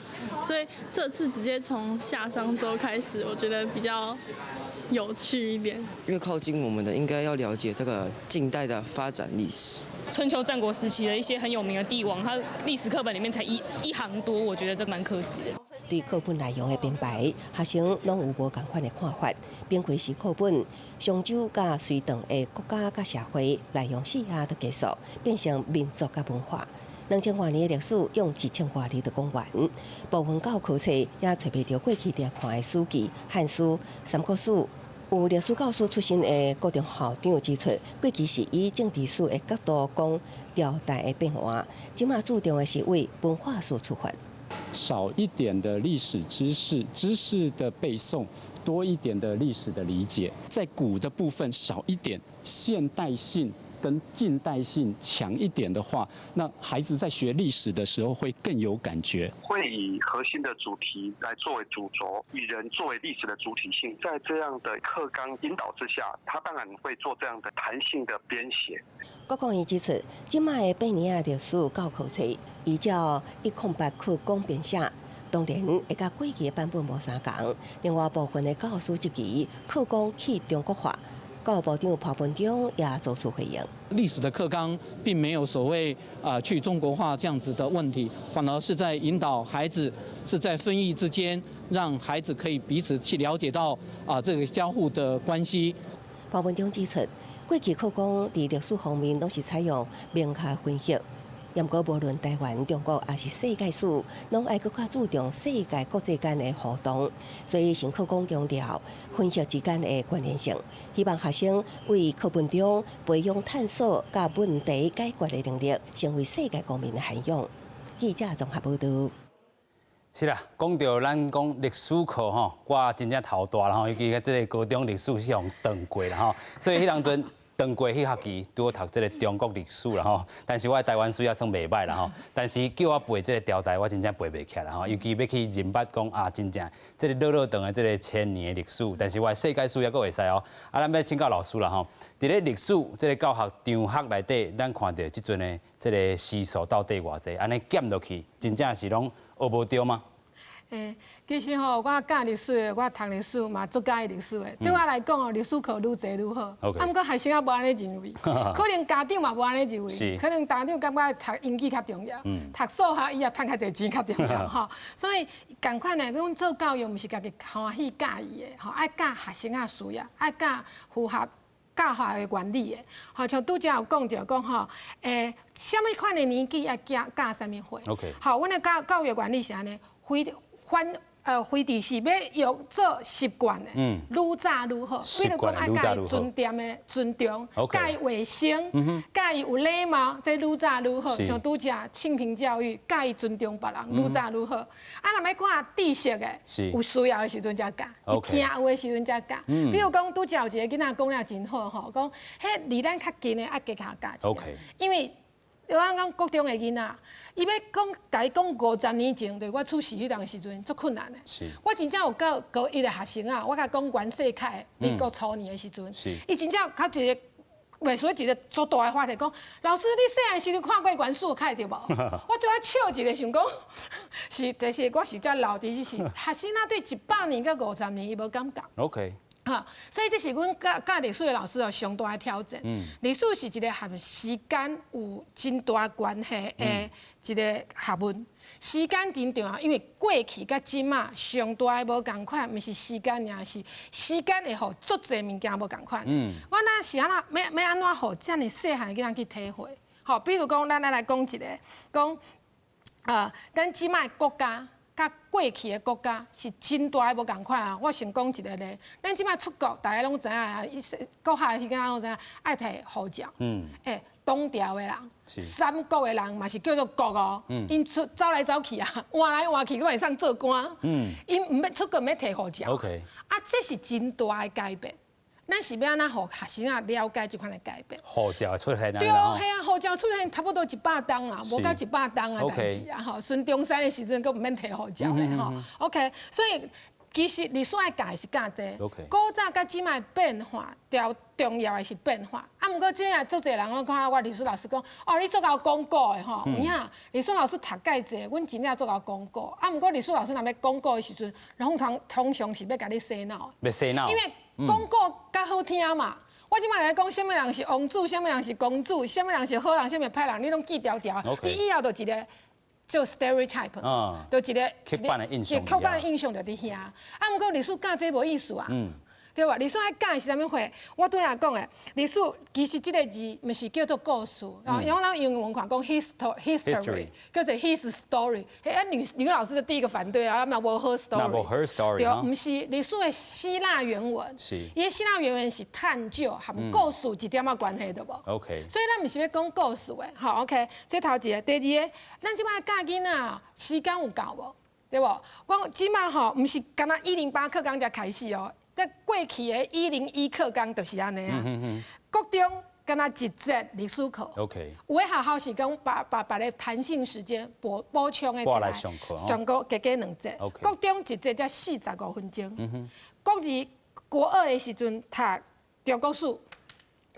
所以這次直接從夏商周開始，我覺得比較有趣一點。越靠近我們的，應該要了解這個近代的發展歷史。春秋戰國時期的一些很有名的帝王，他歷史課本裡面才一行多，我覺得這蠻可惜的。對課本內容的編排，學生攏有無仝款的看法。編開時課本，商周佮隋唐的國家佮社會內容四下都結束，變成民族佮文化。2000外年的歷史，用1000外字就講完。部分教科冊也揣袂著過去定看的史記、漢書、三國史。有歷史教師出身的高中校長指出，過去是以政治史的角度講朝代的變換，這馬注重的是為文化史出發。少一點的歷史知識，知識的背誦，多一點的歷史的理解。在古的部分少一點，現代性跟近代性強一點的話，那孩子在學歷史的時候會更有感覺。會以核心的主題來作為主軸，以人作為歷史的主體性，在這樣的課綱引導之下，他當然會做這樣的彈性的編寫。國光伊指出，這擺的八年仔歷史教科冊依照108課綱編寫，當然會佮過去的版本無相仝。另外部分的教師質疑課綱去中國化。教育部長潘文忠也做出回應。歷史的課綱並沒有所謂啊去中國化這樣子的問題，反而是在引導孩子，是在分異之間，讓孩子可以彼此去了解到啊這個交互的關係。潘文忠指出，過去課綱佇歷史方面攏是採用明確分析。毋過無論台灣、中國抑是世界史，攏愛閣較注重世界國際間的互動，所以新課綱強調分析之間的關聯性，希望學生為課本中培養探索佮問題解決的能力，成為世界公民的涵養。記者綜合報導。是啦，講著咱講歷史課吼，我真正頭大啦吼，尤其這个高中歷史是予斷過啦吼，所以彼當陣斷過彼學期拄好讀這个中國歷史啦吼，但是我的台灣史也算袂䆀啦吼，但是叫我背這个朝代，我真正背袂起來啦吼，尤其欲去認捌講啊，真正這个落落長的這个千年的歷史，但是我的世界史猶閣會使哦。啊，咱欲請教老師啦吼，佇咧歷史這个教學場學內底，咱看著這陣的這个時數到底偌濟，按呢減落去，真正是攏學無著嗎？欸，其實吼，我教歷史的，我讀歷史嘛，足佮意歷史的。對我來講哦，歷史課愈濟愈好。啊，毋過學生仔無按呢認為，可能家長嘛無按呢認為，可能家長感覺讀英語較重要，讀數學伊也趁較濟錢較重要吼。所以仝款的，阮做教育毋是家己歡喜教伊的，吼，愛教學生仔需要，愛教符合教學的原理的。吼，像拄才有講著講吼，欸，啥物款的年紀愛教教啥物貨？好，阮的教教育原理是按呢，非反非佇是欲用做習慣的，愈早愈好。比如講愛教伊尊重的尊重，教伊衛生，教伊有禮貌，這愈早愈好。像拄才性平教育，教伊尊重別人，愈早愈好。啊，若欲看知識的，有需要的時陣才教，伊聽有的時陣才教。比如講拄才有一個囡仔講了真好吼，講彼離咱較近的愛加較教一點，因為我講國中的囡仔，伊欲講共伊講50年前，就是我出世彼當時陣，足困難的。我真正有教高一的學生啊，我共伊講袁世凱民國初年的時陣，伊真正較一個袂說一個足大的話題，講老師你細漢時陣看過袁世凱對無？我就愛笑一下，想講是，就是我實在老，其實是學生仔對100年佮50年伊無感覺。 哈，所以這是阮教教歷史的老師哦上大的挑戰。歷史是一個和時間有真大關係的一個學問。時間真重要，因為過去佮這馬上大的無仝款，毋是時間爾，是時間會予足濟物件無仝款。我若是按怎欲欲按怎予遮爾細漢的囡仔去體會？吼，比如講，咱來講一個，講咱這馬的國家。佮過去的國家是真大的無仝款啊！我先講一個例，咱這馬出國，大家攏知影，國下的時間攏知影，愛提護照。欸，唐朝的人，三國的人嘛是叫做國哦。𪜶出走來走去啊，換來換去，攏會使做官。𪜶毋免出國毋免提護照。 啊，這是真大的改變。咱是欲按怎予學生仔了解這款的改變？護照出現對，係啊，護照出現差不多100冬啦，無到100冬的代誌啊吼。孫中山的時陣，閣毋免提護照咧吼。OK，所以其實歷史愛教的是教這個。古早佮這馬變化，著重要的是變化。啊，毋過這馬足濟人攏看我歷史老師講，哦，你足𠢕講古的吼，有影？歷史老師讀蓋濟，阮真正足𠢕講古。啊，毋過歷史老師若欲講古的時陣，攏通通常是欲共你洗腦。欲洗腦。因為講古較好聽嘛。我這馬共你講，啥物人是王子，啥物人是公主，啥物人是好人，啥物歹人，你攏記牢牢。你以後就一個做 stereotype，就一個刻板的印象。刻板的印象就佇遐。啊，毋過歷史教這無意思啊。對無？歷史愛教的是啥物貨？我拄仔講的，歷史其實這個字毋是叫做故事，因為咱英文看講 history，叫做 his story。彼女女老師的第一個反對啊，嘛無 her story。無 her story。對，毋是歷史的希臘原文。伊的希臘原文是探究，和故事一點仔關係都無。 所以咱毋是欲講故事的，吼 OK。這頭一個，第二個，咱這馬教囡仔時間有夠無？對無？我這馬吼，毋是干焦108課綱才開始哦。在過去的101課綱就是按呢啊。國中干焦一節歷史課。 有的學校是講把別个彈性時間補補充的來上課，上課加加兩節。國中一節才45分鐘。國二、國二的時陣讀中國史、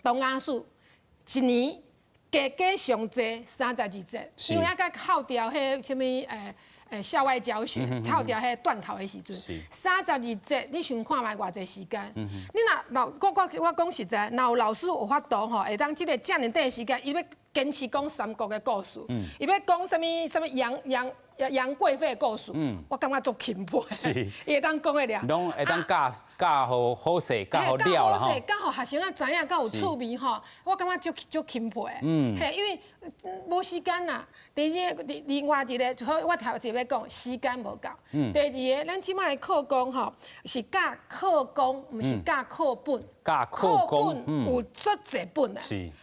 東亞史，一年加加上濟32節，因為猶閣扣掉彼啥物校外教學，扣掉彼段考的時陣，32節，你想看覓偌濟時間？你若老我我我講實在，若有老師有法度吼，會當這個遮爾短的時間，伊欲堅持講三國的故事，伊欲講啥物啥物楊楊楊貴妃的故事，我感覺足欽佩，伊會當講得了。攏會當教教予好勢，教予了啦吼。教予學生仔知影，較有趣味吼，我感覺足足欽佩。嘿，因為無時間啦。第二個，另外一個，好，我頭一個欲講時間無夠。第二個，咱這馬的課綱吼是教課綱，毋是教課本。教課本有足濟本啊。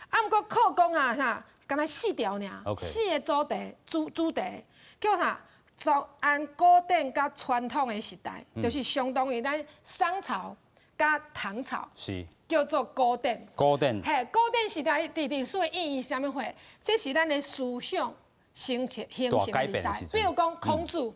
啊，毋過課綱啊啥，干焦四條爾，四個主題主主題叫啥？做按古典佮傳統的時代，就是相當於咱商朝佮唐朝，叫做古典。古典。嘿，古典時代佇歷史的意義是啥物貨？這是咱的思想形成形成的時代。比如講孔子，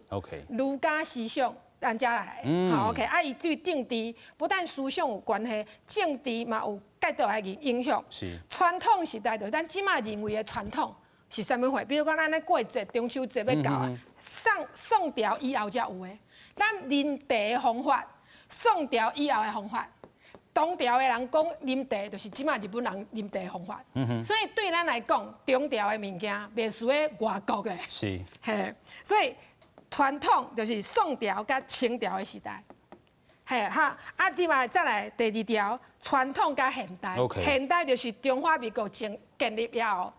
儒家思想，咱遮來的。好，OK，啊，伊對政治不但思想有關係，政治嘛有介大的影響。傳統時代就是咱這馬認為的傳統是啥物貨？比如講咱咧過節，中秋節欲到啊，宋宋朝以後才有的。咱啉茶的方法，宋朝以後的方法，唐朝的人講啉茶，就是這馬日本人啉茶的方法。所以對咱來講，中朝的物件袂輸咧外國的。嘿，所以傳統就是宋朝佮清朝的時代。嘿哈，啊，另外再來第二條，傳統佮現代。現代就是中華民國建立了後，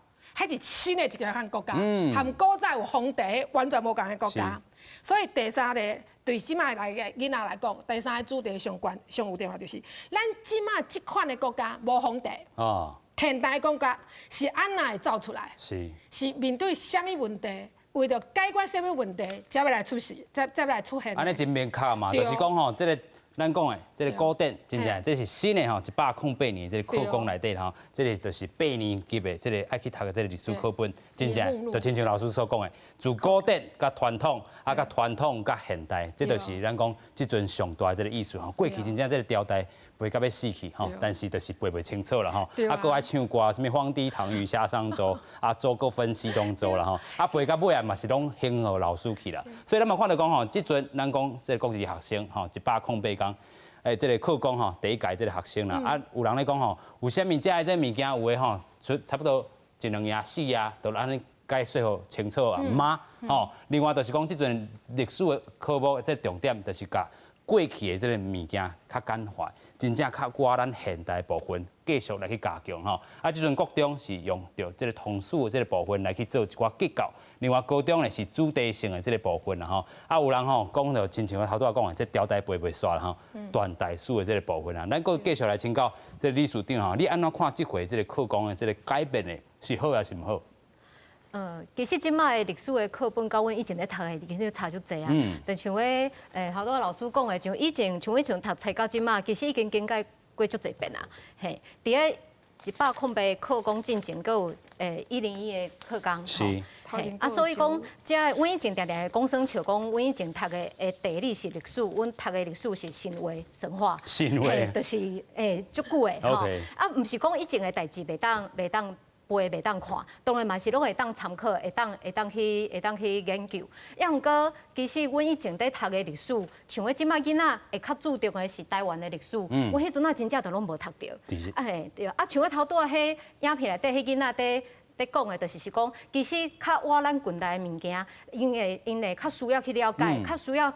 彼是新的一个漢國家，和古早有皇帝完全無仝的國家。所以第三個對這馬來的囡仔來講，第三個主題上關上有重要就是，咱這馬這款的國家無皇帝。現代國家是按怎會走出來？是面對啥物問題？為著解決啥物問題，才欲來出世，才欲來出現。按呢真明確嘛，就是講吼，這个咱講的這个古典，真正這是新的吼，108年這个課綱內底吼，這个就是八年級的這个愛去讀的這个歷史課本，真正就親像老師所講的，自古典佮傳統，啊佮傳統佮現代，這就是咱講這陣上大的這个意思吼。過去真正這个朝代背甲欲死去吼，但是就是背袂清楚啦吼。啊，閣愛唱歌，啥物黃帝唐虞夏商周，啊，諸葛分西東周啦吼。啊，背到尾啊嘛是攏興予老師去啦。所以咱嘛看著講吼，這陣咱講這個國字學生吼，108工。這个課綱吼，第一屆這个學生啦，啊，有人咧講吼，有啥物遮的這物件有的吼，出差不多一兩頁四頁，就按呢解說予清楚啊，嗎？吼，另外就是講這陣歷史的科目，這重點就是共過去的這个物件較簡化，真正較倚咱現代部分繼續來去加強吼。啊，這陣國中是用著這个通史的這个部分來去做一寡結構，另外高中呢是主題性的這个部分啦吼。啊，有人吼講著親像我頭拄仔講的，這朝代背袂煞啦吼，斷代史的這个部分啊，咱閣繼續來請教這个理事長吼，你按怎看這回這个課綱的這个改變的是好還是毋好？其實這馬的歷史的課本，佮阮以前咧讀的，其實差足濟啊。就像咧，頭拄仔老師講的，像以前，像阮像讀冊到這馬，其實已經更改過足濟遍啊。嘿，佇咧108課綱進前，閣有101的課綱。嘿，啊，所以講，這阮以前定定會講耍笑，講阮以前讀的地理是歷史，阮讀的歷史是神話神話。神話。就是足久的吼。啊，毋是講以前的代誌袂當背袂當看，當然嘛是攏會當參考，會當去研究。抑毋過，其實阮以前佇讀的歷史，像彼這馬囡仔會較注重的是台灣的歷史，阮彼陣仔真正就攏無讀著。啊嘿，對啊，像我頭拄仔彼影片內底彼囡仔佇講的，就是講，其實較倚咱近代的物件，𪜶會較需要去了解，較需要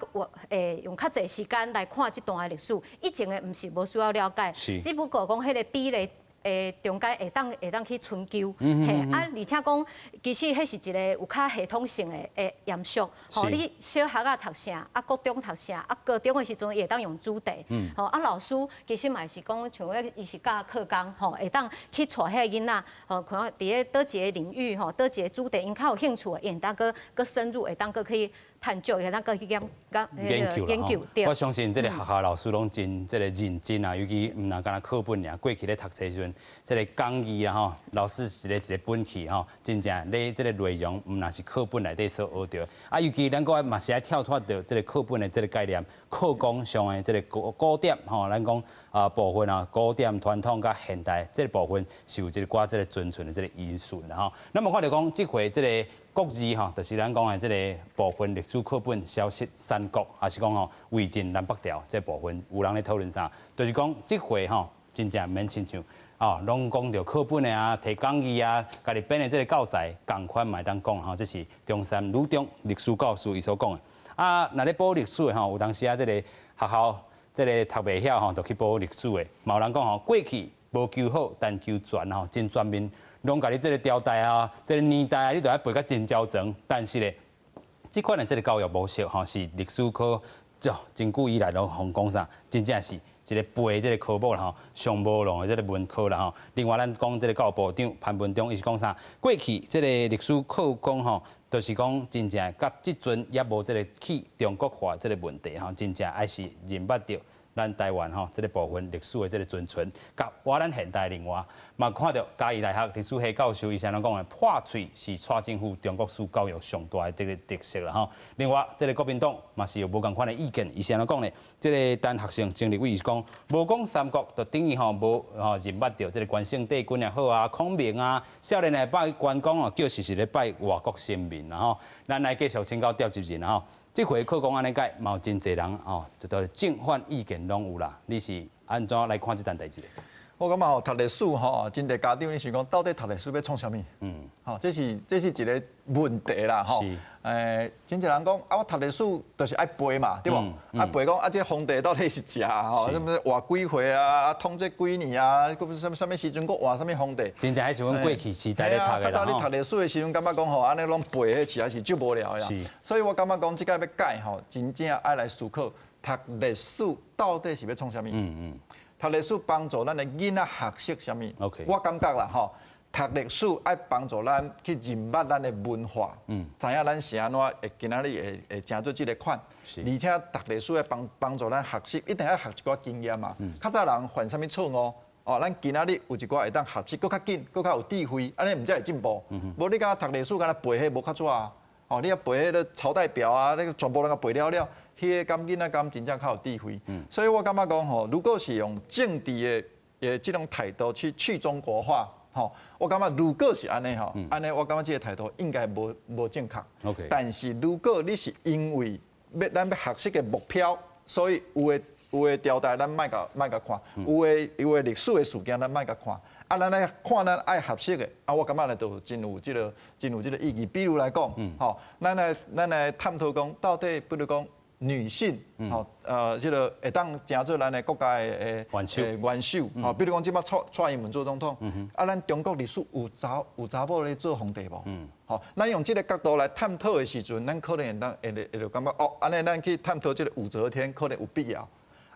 用較濟時間來看這段的歷史。以前的毋是無需要了解，只不過講彼个比例。中間會當去深究，嘿啊，而且講其實彼是一個有較系統性的嚴肅，吼，你小學仔讀啥，啊，國中讀啥，啊，高中的時陣伊會當用主題，吼，啊，老師其實嘛是講，像彼伊是教課綱，吼，會當去帶彼个囡仔，吼，看佇咧佗一個領域，吼，佗一個主題，𪜶較有興趣的，會當閣閣深入，會當閣去探究，會當閣去研研究啦吼。我相信這个學校老師攏真這个認真啊，尤其毋但干焦課本爾，過去咧讀冊時陣，這个講義啦吼，老師一个一个分去吼，真正咧這个內容毋但是課本內底所學著，啊，尤其咱閣愛嘛是愛跳脫著這个課本的這个概念，課綱上的這个古典吼，咱講啊部分啊，古典傳統佮現代這个部分是有一寡這个存存的這个因素啦吼。咱嘛看著講，這回這个國字吼，就是咱講的這个部分歷史課本消失三國，還是講吼魏晉南北朝這部分，有人咧討論啥？就是講這回吼，真正毋免親像哦，攏講著課本的啊，提講義啊，家己編的這个教材，仝款嘛會當講吼，這是中山女中歷史教師伊所講的。啊，若咧補歷史的吼，有當時啊，這個學校這个讀袂曉吼，就去補歷史的。嘛有人講吼，過去無求好，但求全吼，真全面。攏共你這个朝代啊，這个年代啊，你都愛背甲真周全。但是咧，這款的這个教育模式吼，是歷史科就真久以來攏予講啥，真正是一个背這个科目啦吼，上無用的這个文科啦吼。另外，咱講這个教育部長潘文忠，伊是講啥？過去這个歷史課綱吼，就是講真正佮這陣猶無這个去中國化這个問題吼，真正愛是認捌著咱台灣吼這个部分歷史的這个存存，佮倚咱現代另外嘛看著嘉義大學歷史系教授伊是按怎講的？破喙是蔡政府中國史教育上大的這个特色啦吼。另外，這个國民黨嘛是有無仝款的意見，伊是按怎講呢？這个陳學聖前立委是講，無講三國，就等於吼無吼認捌著這个關聖帝君也好啊，孔明啊，少年的拜關公哦，叫是是咧拜外國神明啦吼。咱來繼續請教召集人啦吼。這回課綱按呢改，嘛有真濟人哦，就都正反意見攏有啦。你是按怎來看這單代誌？我感覺吼，讀歷史吼，真濟家長你想講，到底讀歷史欲創啥物？吼，這是一個問題啦，吼。真濟人講啊，我讀歷史就是愛背嘛，對無？愛背講啊，這皇帝到底是誰吼？啥物活幾歲啊？統治幾年啊？閣啥物啥物時陣閣換啥物皇帝？真正還是阮過去時代咧讀的啦。較早你讀歷史的時陣，感覺講吼，按呢攏背彼實在是足無聊的啦。所以我感覺講，這擺欲改吼，真正愛來思考讀歷史到底是欲創啥物？讀歷史幫助咱的囡仔學習啥物？我感覺啦吼，讀歷史愛幫助咱去認捌咱的文化，知影咱是按怎會今仔日會成做這个款。而且讀歷史愛幫助咱學習，一定愛學一寡經驗嘛。較早人犯啥物錯誤？哦，咱今仔日有一寡會當學習，閣較緊，閣較有智慧，按呢毋才會進步。無你敢若讀歷史，敢若背彼無較紙啊？哦，你啊背彼个朝代表啊，那個全部攏共背了了。彼个敢囡仔敢真正較有智慧，所以我感覺講吼，如果是用政治的這種態度去中國化，吼，我感覺如果是按呢吼，按呢我感覺這个態度應該無正確。但是如果你是因為欲咱欲學習的目標，所以有的朝代咱莫共莫共看，有的歷史的事件咱莫共看。啊，咱來看咱愛學習的，啊，我感覺咧就真有這個意義。比如來講，吼，咱來探討講，到底比如講女性，吼，這個會當成做咱的國家的元首，吼，比如講這擺蔡英文做總統，啊，咱中國歷史有查某咧做皇帝無？吼，咱用這個角度來探討的時陣，咱可能會當會會感覺哦，按呢咱去探討這個武則天可能有必要。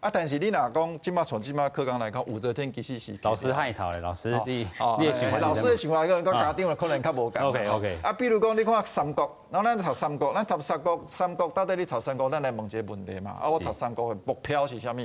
啊！但是你若講這擺從這擺課綱來講，武則天其實是老師害頭咧，老師你的想法，老師的想法跟家長可能較無仝。 啊，比如講你看三國，然後咱讀三國，咱讀三國，三國到底你讀三國，咱來問一個問題嘛。啊，我讀三國的目標是啥物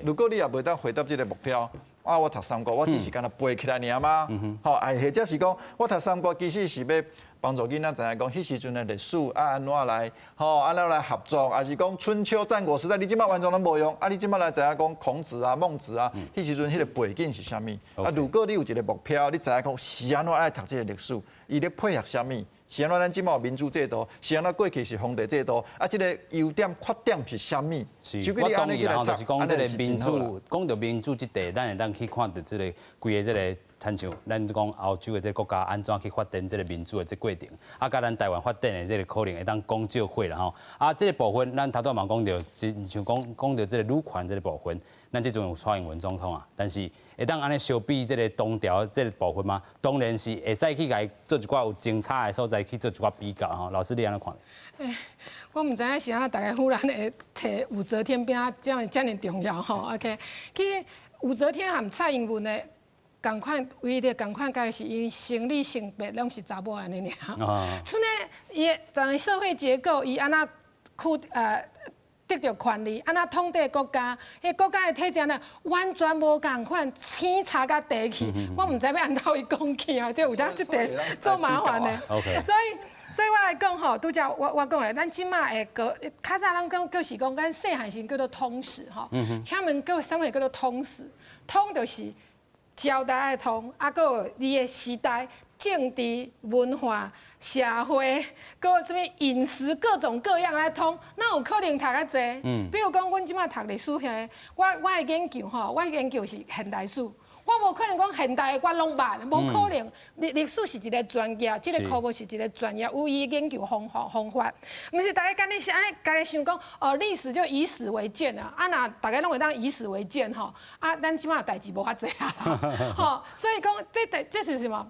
如果你也袂當回答這個目標，啊，我讀三國，我只是干焦背起來爾嗎？吼，啊，或者是講我讀三國其實是欲幫助囡仔知影講，彼時陣的歷史啊，按怎來，吼，按怎來合作，抑是講春秋戰國時代，你這擺完全攏無用，啊，你這擺來知影講孔子啊、孟子啊，彼時陣彼個背景是啥物？啊，如果你有一個目標，你知影講是按怎愛讀這個歷史，伊咧配合啥物？是按怎咱這擺有民主制度？是按怎過去是皇帝制度？啊，這個優點缺點是啥物？是，我同意啦，就是講這個民主，講著民主這塊，咱會當去看著這個規個這個。親像咱講歐洲的這個國家按怎去發展這個民主的這過程，啊，佮咱台灣發展的這個可能會當講照會啦吼。啊，這個部分咱頭拄嘛講著，像講講著這個女權這個部分，咱這陣有蔡英文總統啊，但是會當按呢相比這個唐朝這個部分嗎？當然是會使去共伊做一寡有精彩的所在去做一寡比較吼。老師你按怎看？欸，我毋知影是按怎，大家忽然會提武則天變遮爾遮爾重要吼。OK，其實武則天和蔡英文的仝款，唯一的仝款，該是𪜶生理性別攏是查某按呢爾。賰呢，伊的整個社會結構，伊按怎去得著權力，按怎統治國家，彼國家的體制呢，完全無仝款，天差佮地去。我毋知欲按佗位講起啊，這有當這塊足麻煩的。所以我來講吼，拄才我講的，咱這馬會個較早咱講叫是講，咱細漢時叫做通史吼。請問叫啥物叫做通史？通就是。朝代愛通，啊，閣有你的時代、政治、文化、社會，閣有啥物飲食，各種各樣來通，哪有可能讀較濟？比如講，阮這馬讀歷史遐，我的研究吼，我的研究是現代史，我無可能講現代的我攏捌，無可能。歷史是一個專業，這個科目是一個專業，有伊研究方法，毋是大家敢若是按呢，家己想講，哦，歷史就以史為鑑啊。啊，若大家攏會當以史為鑑吼，啊，咱這馬代誌無遐濟啊，吼，所以講這是什麼？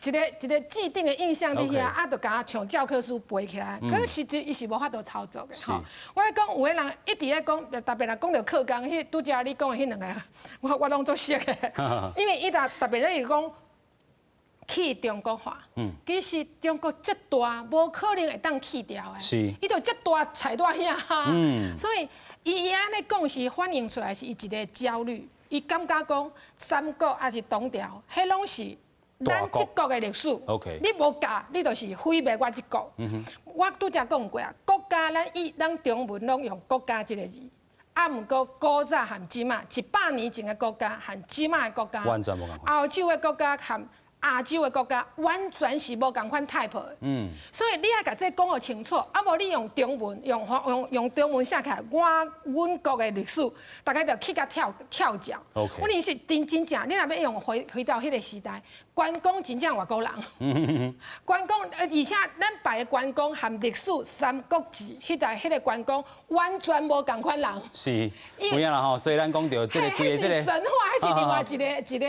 一個一個既定的印象佇遐，啊，就共像教科書背起來。可是實際伊是無法度操作的吼。我講有的人一直咧講，特別若講著課綱，彼拄才你講的彼兩个，我攏足熟的。因為伊特別咧是講去中國化，其實中國遮大，無可能會當去掉的。伊就遮大菜蹛遐，所以伊按呢講是反映出來是伊一個焦慮，伊感覺講三國抑是唐朝，彼攏是。咱這國的歷史，你無教，你就是毀滅我這國。我拄才講過啊，國家咱以咱中文攏用國家這个字，啊，毋過古早和這馬100年前的國家和這馬的國家，完全無仝。歐洲的國家和亞洲的國家完全是無仝款 type 的。所以你愛共這講予清楚，啊無你用中文用用用中文寫起來，我阮國的歷史，大家就去共跳跳腳。問題是真真正，你若欲用回回到彼個時代，關公真正外國人。關公，而且咱拜的關公和歷史《三國志》彼代彼個關公完全無仝款人。是，有影啦吼，所以咱講著這個規個這個神話，還是另外一個一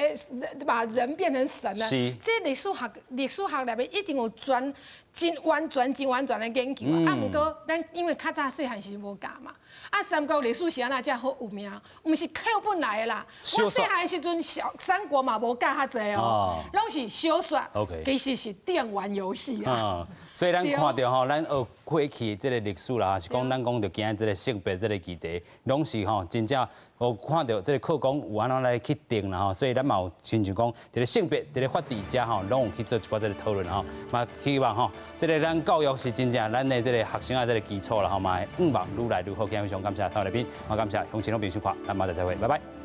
個把人變成神啊？這歷史學內面一定有專真完全真完全的研究啊！啊，毋過咱因為較早細漢時無教嘛，啊，三國歷史是按怎遮好有名？毋是課本來的啦。我細漢時陣小三國嘛無教遐濟哦，攏是小說。其實是電玩遊戲啊。所以咱看著吼，咱學過去這個歷史啦，是講咱講著今仔這個性別這個議題，攏是吼真正有看著這個課綱有按怎來去定啦吼，所以咱嘛有親像講，這個性別佇咧法治遮吼，攏有去做一寡這個討論吼，嘛希望吼，這個咱教育是真正咱的這個學生的這個基礎啦吼，嘛會向望愈來愈好。今日非常感謝三位來賓，嘛感謝鄉親老朋友收看，咱明仔載再會，拜拜。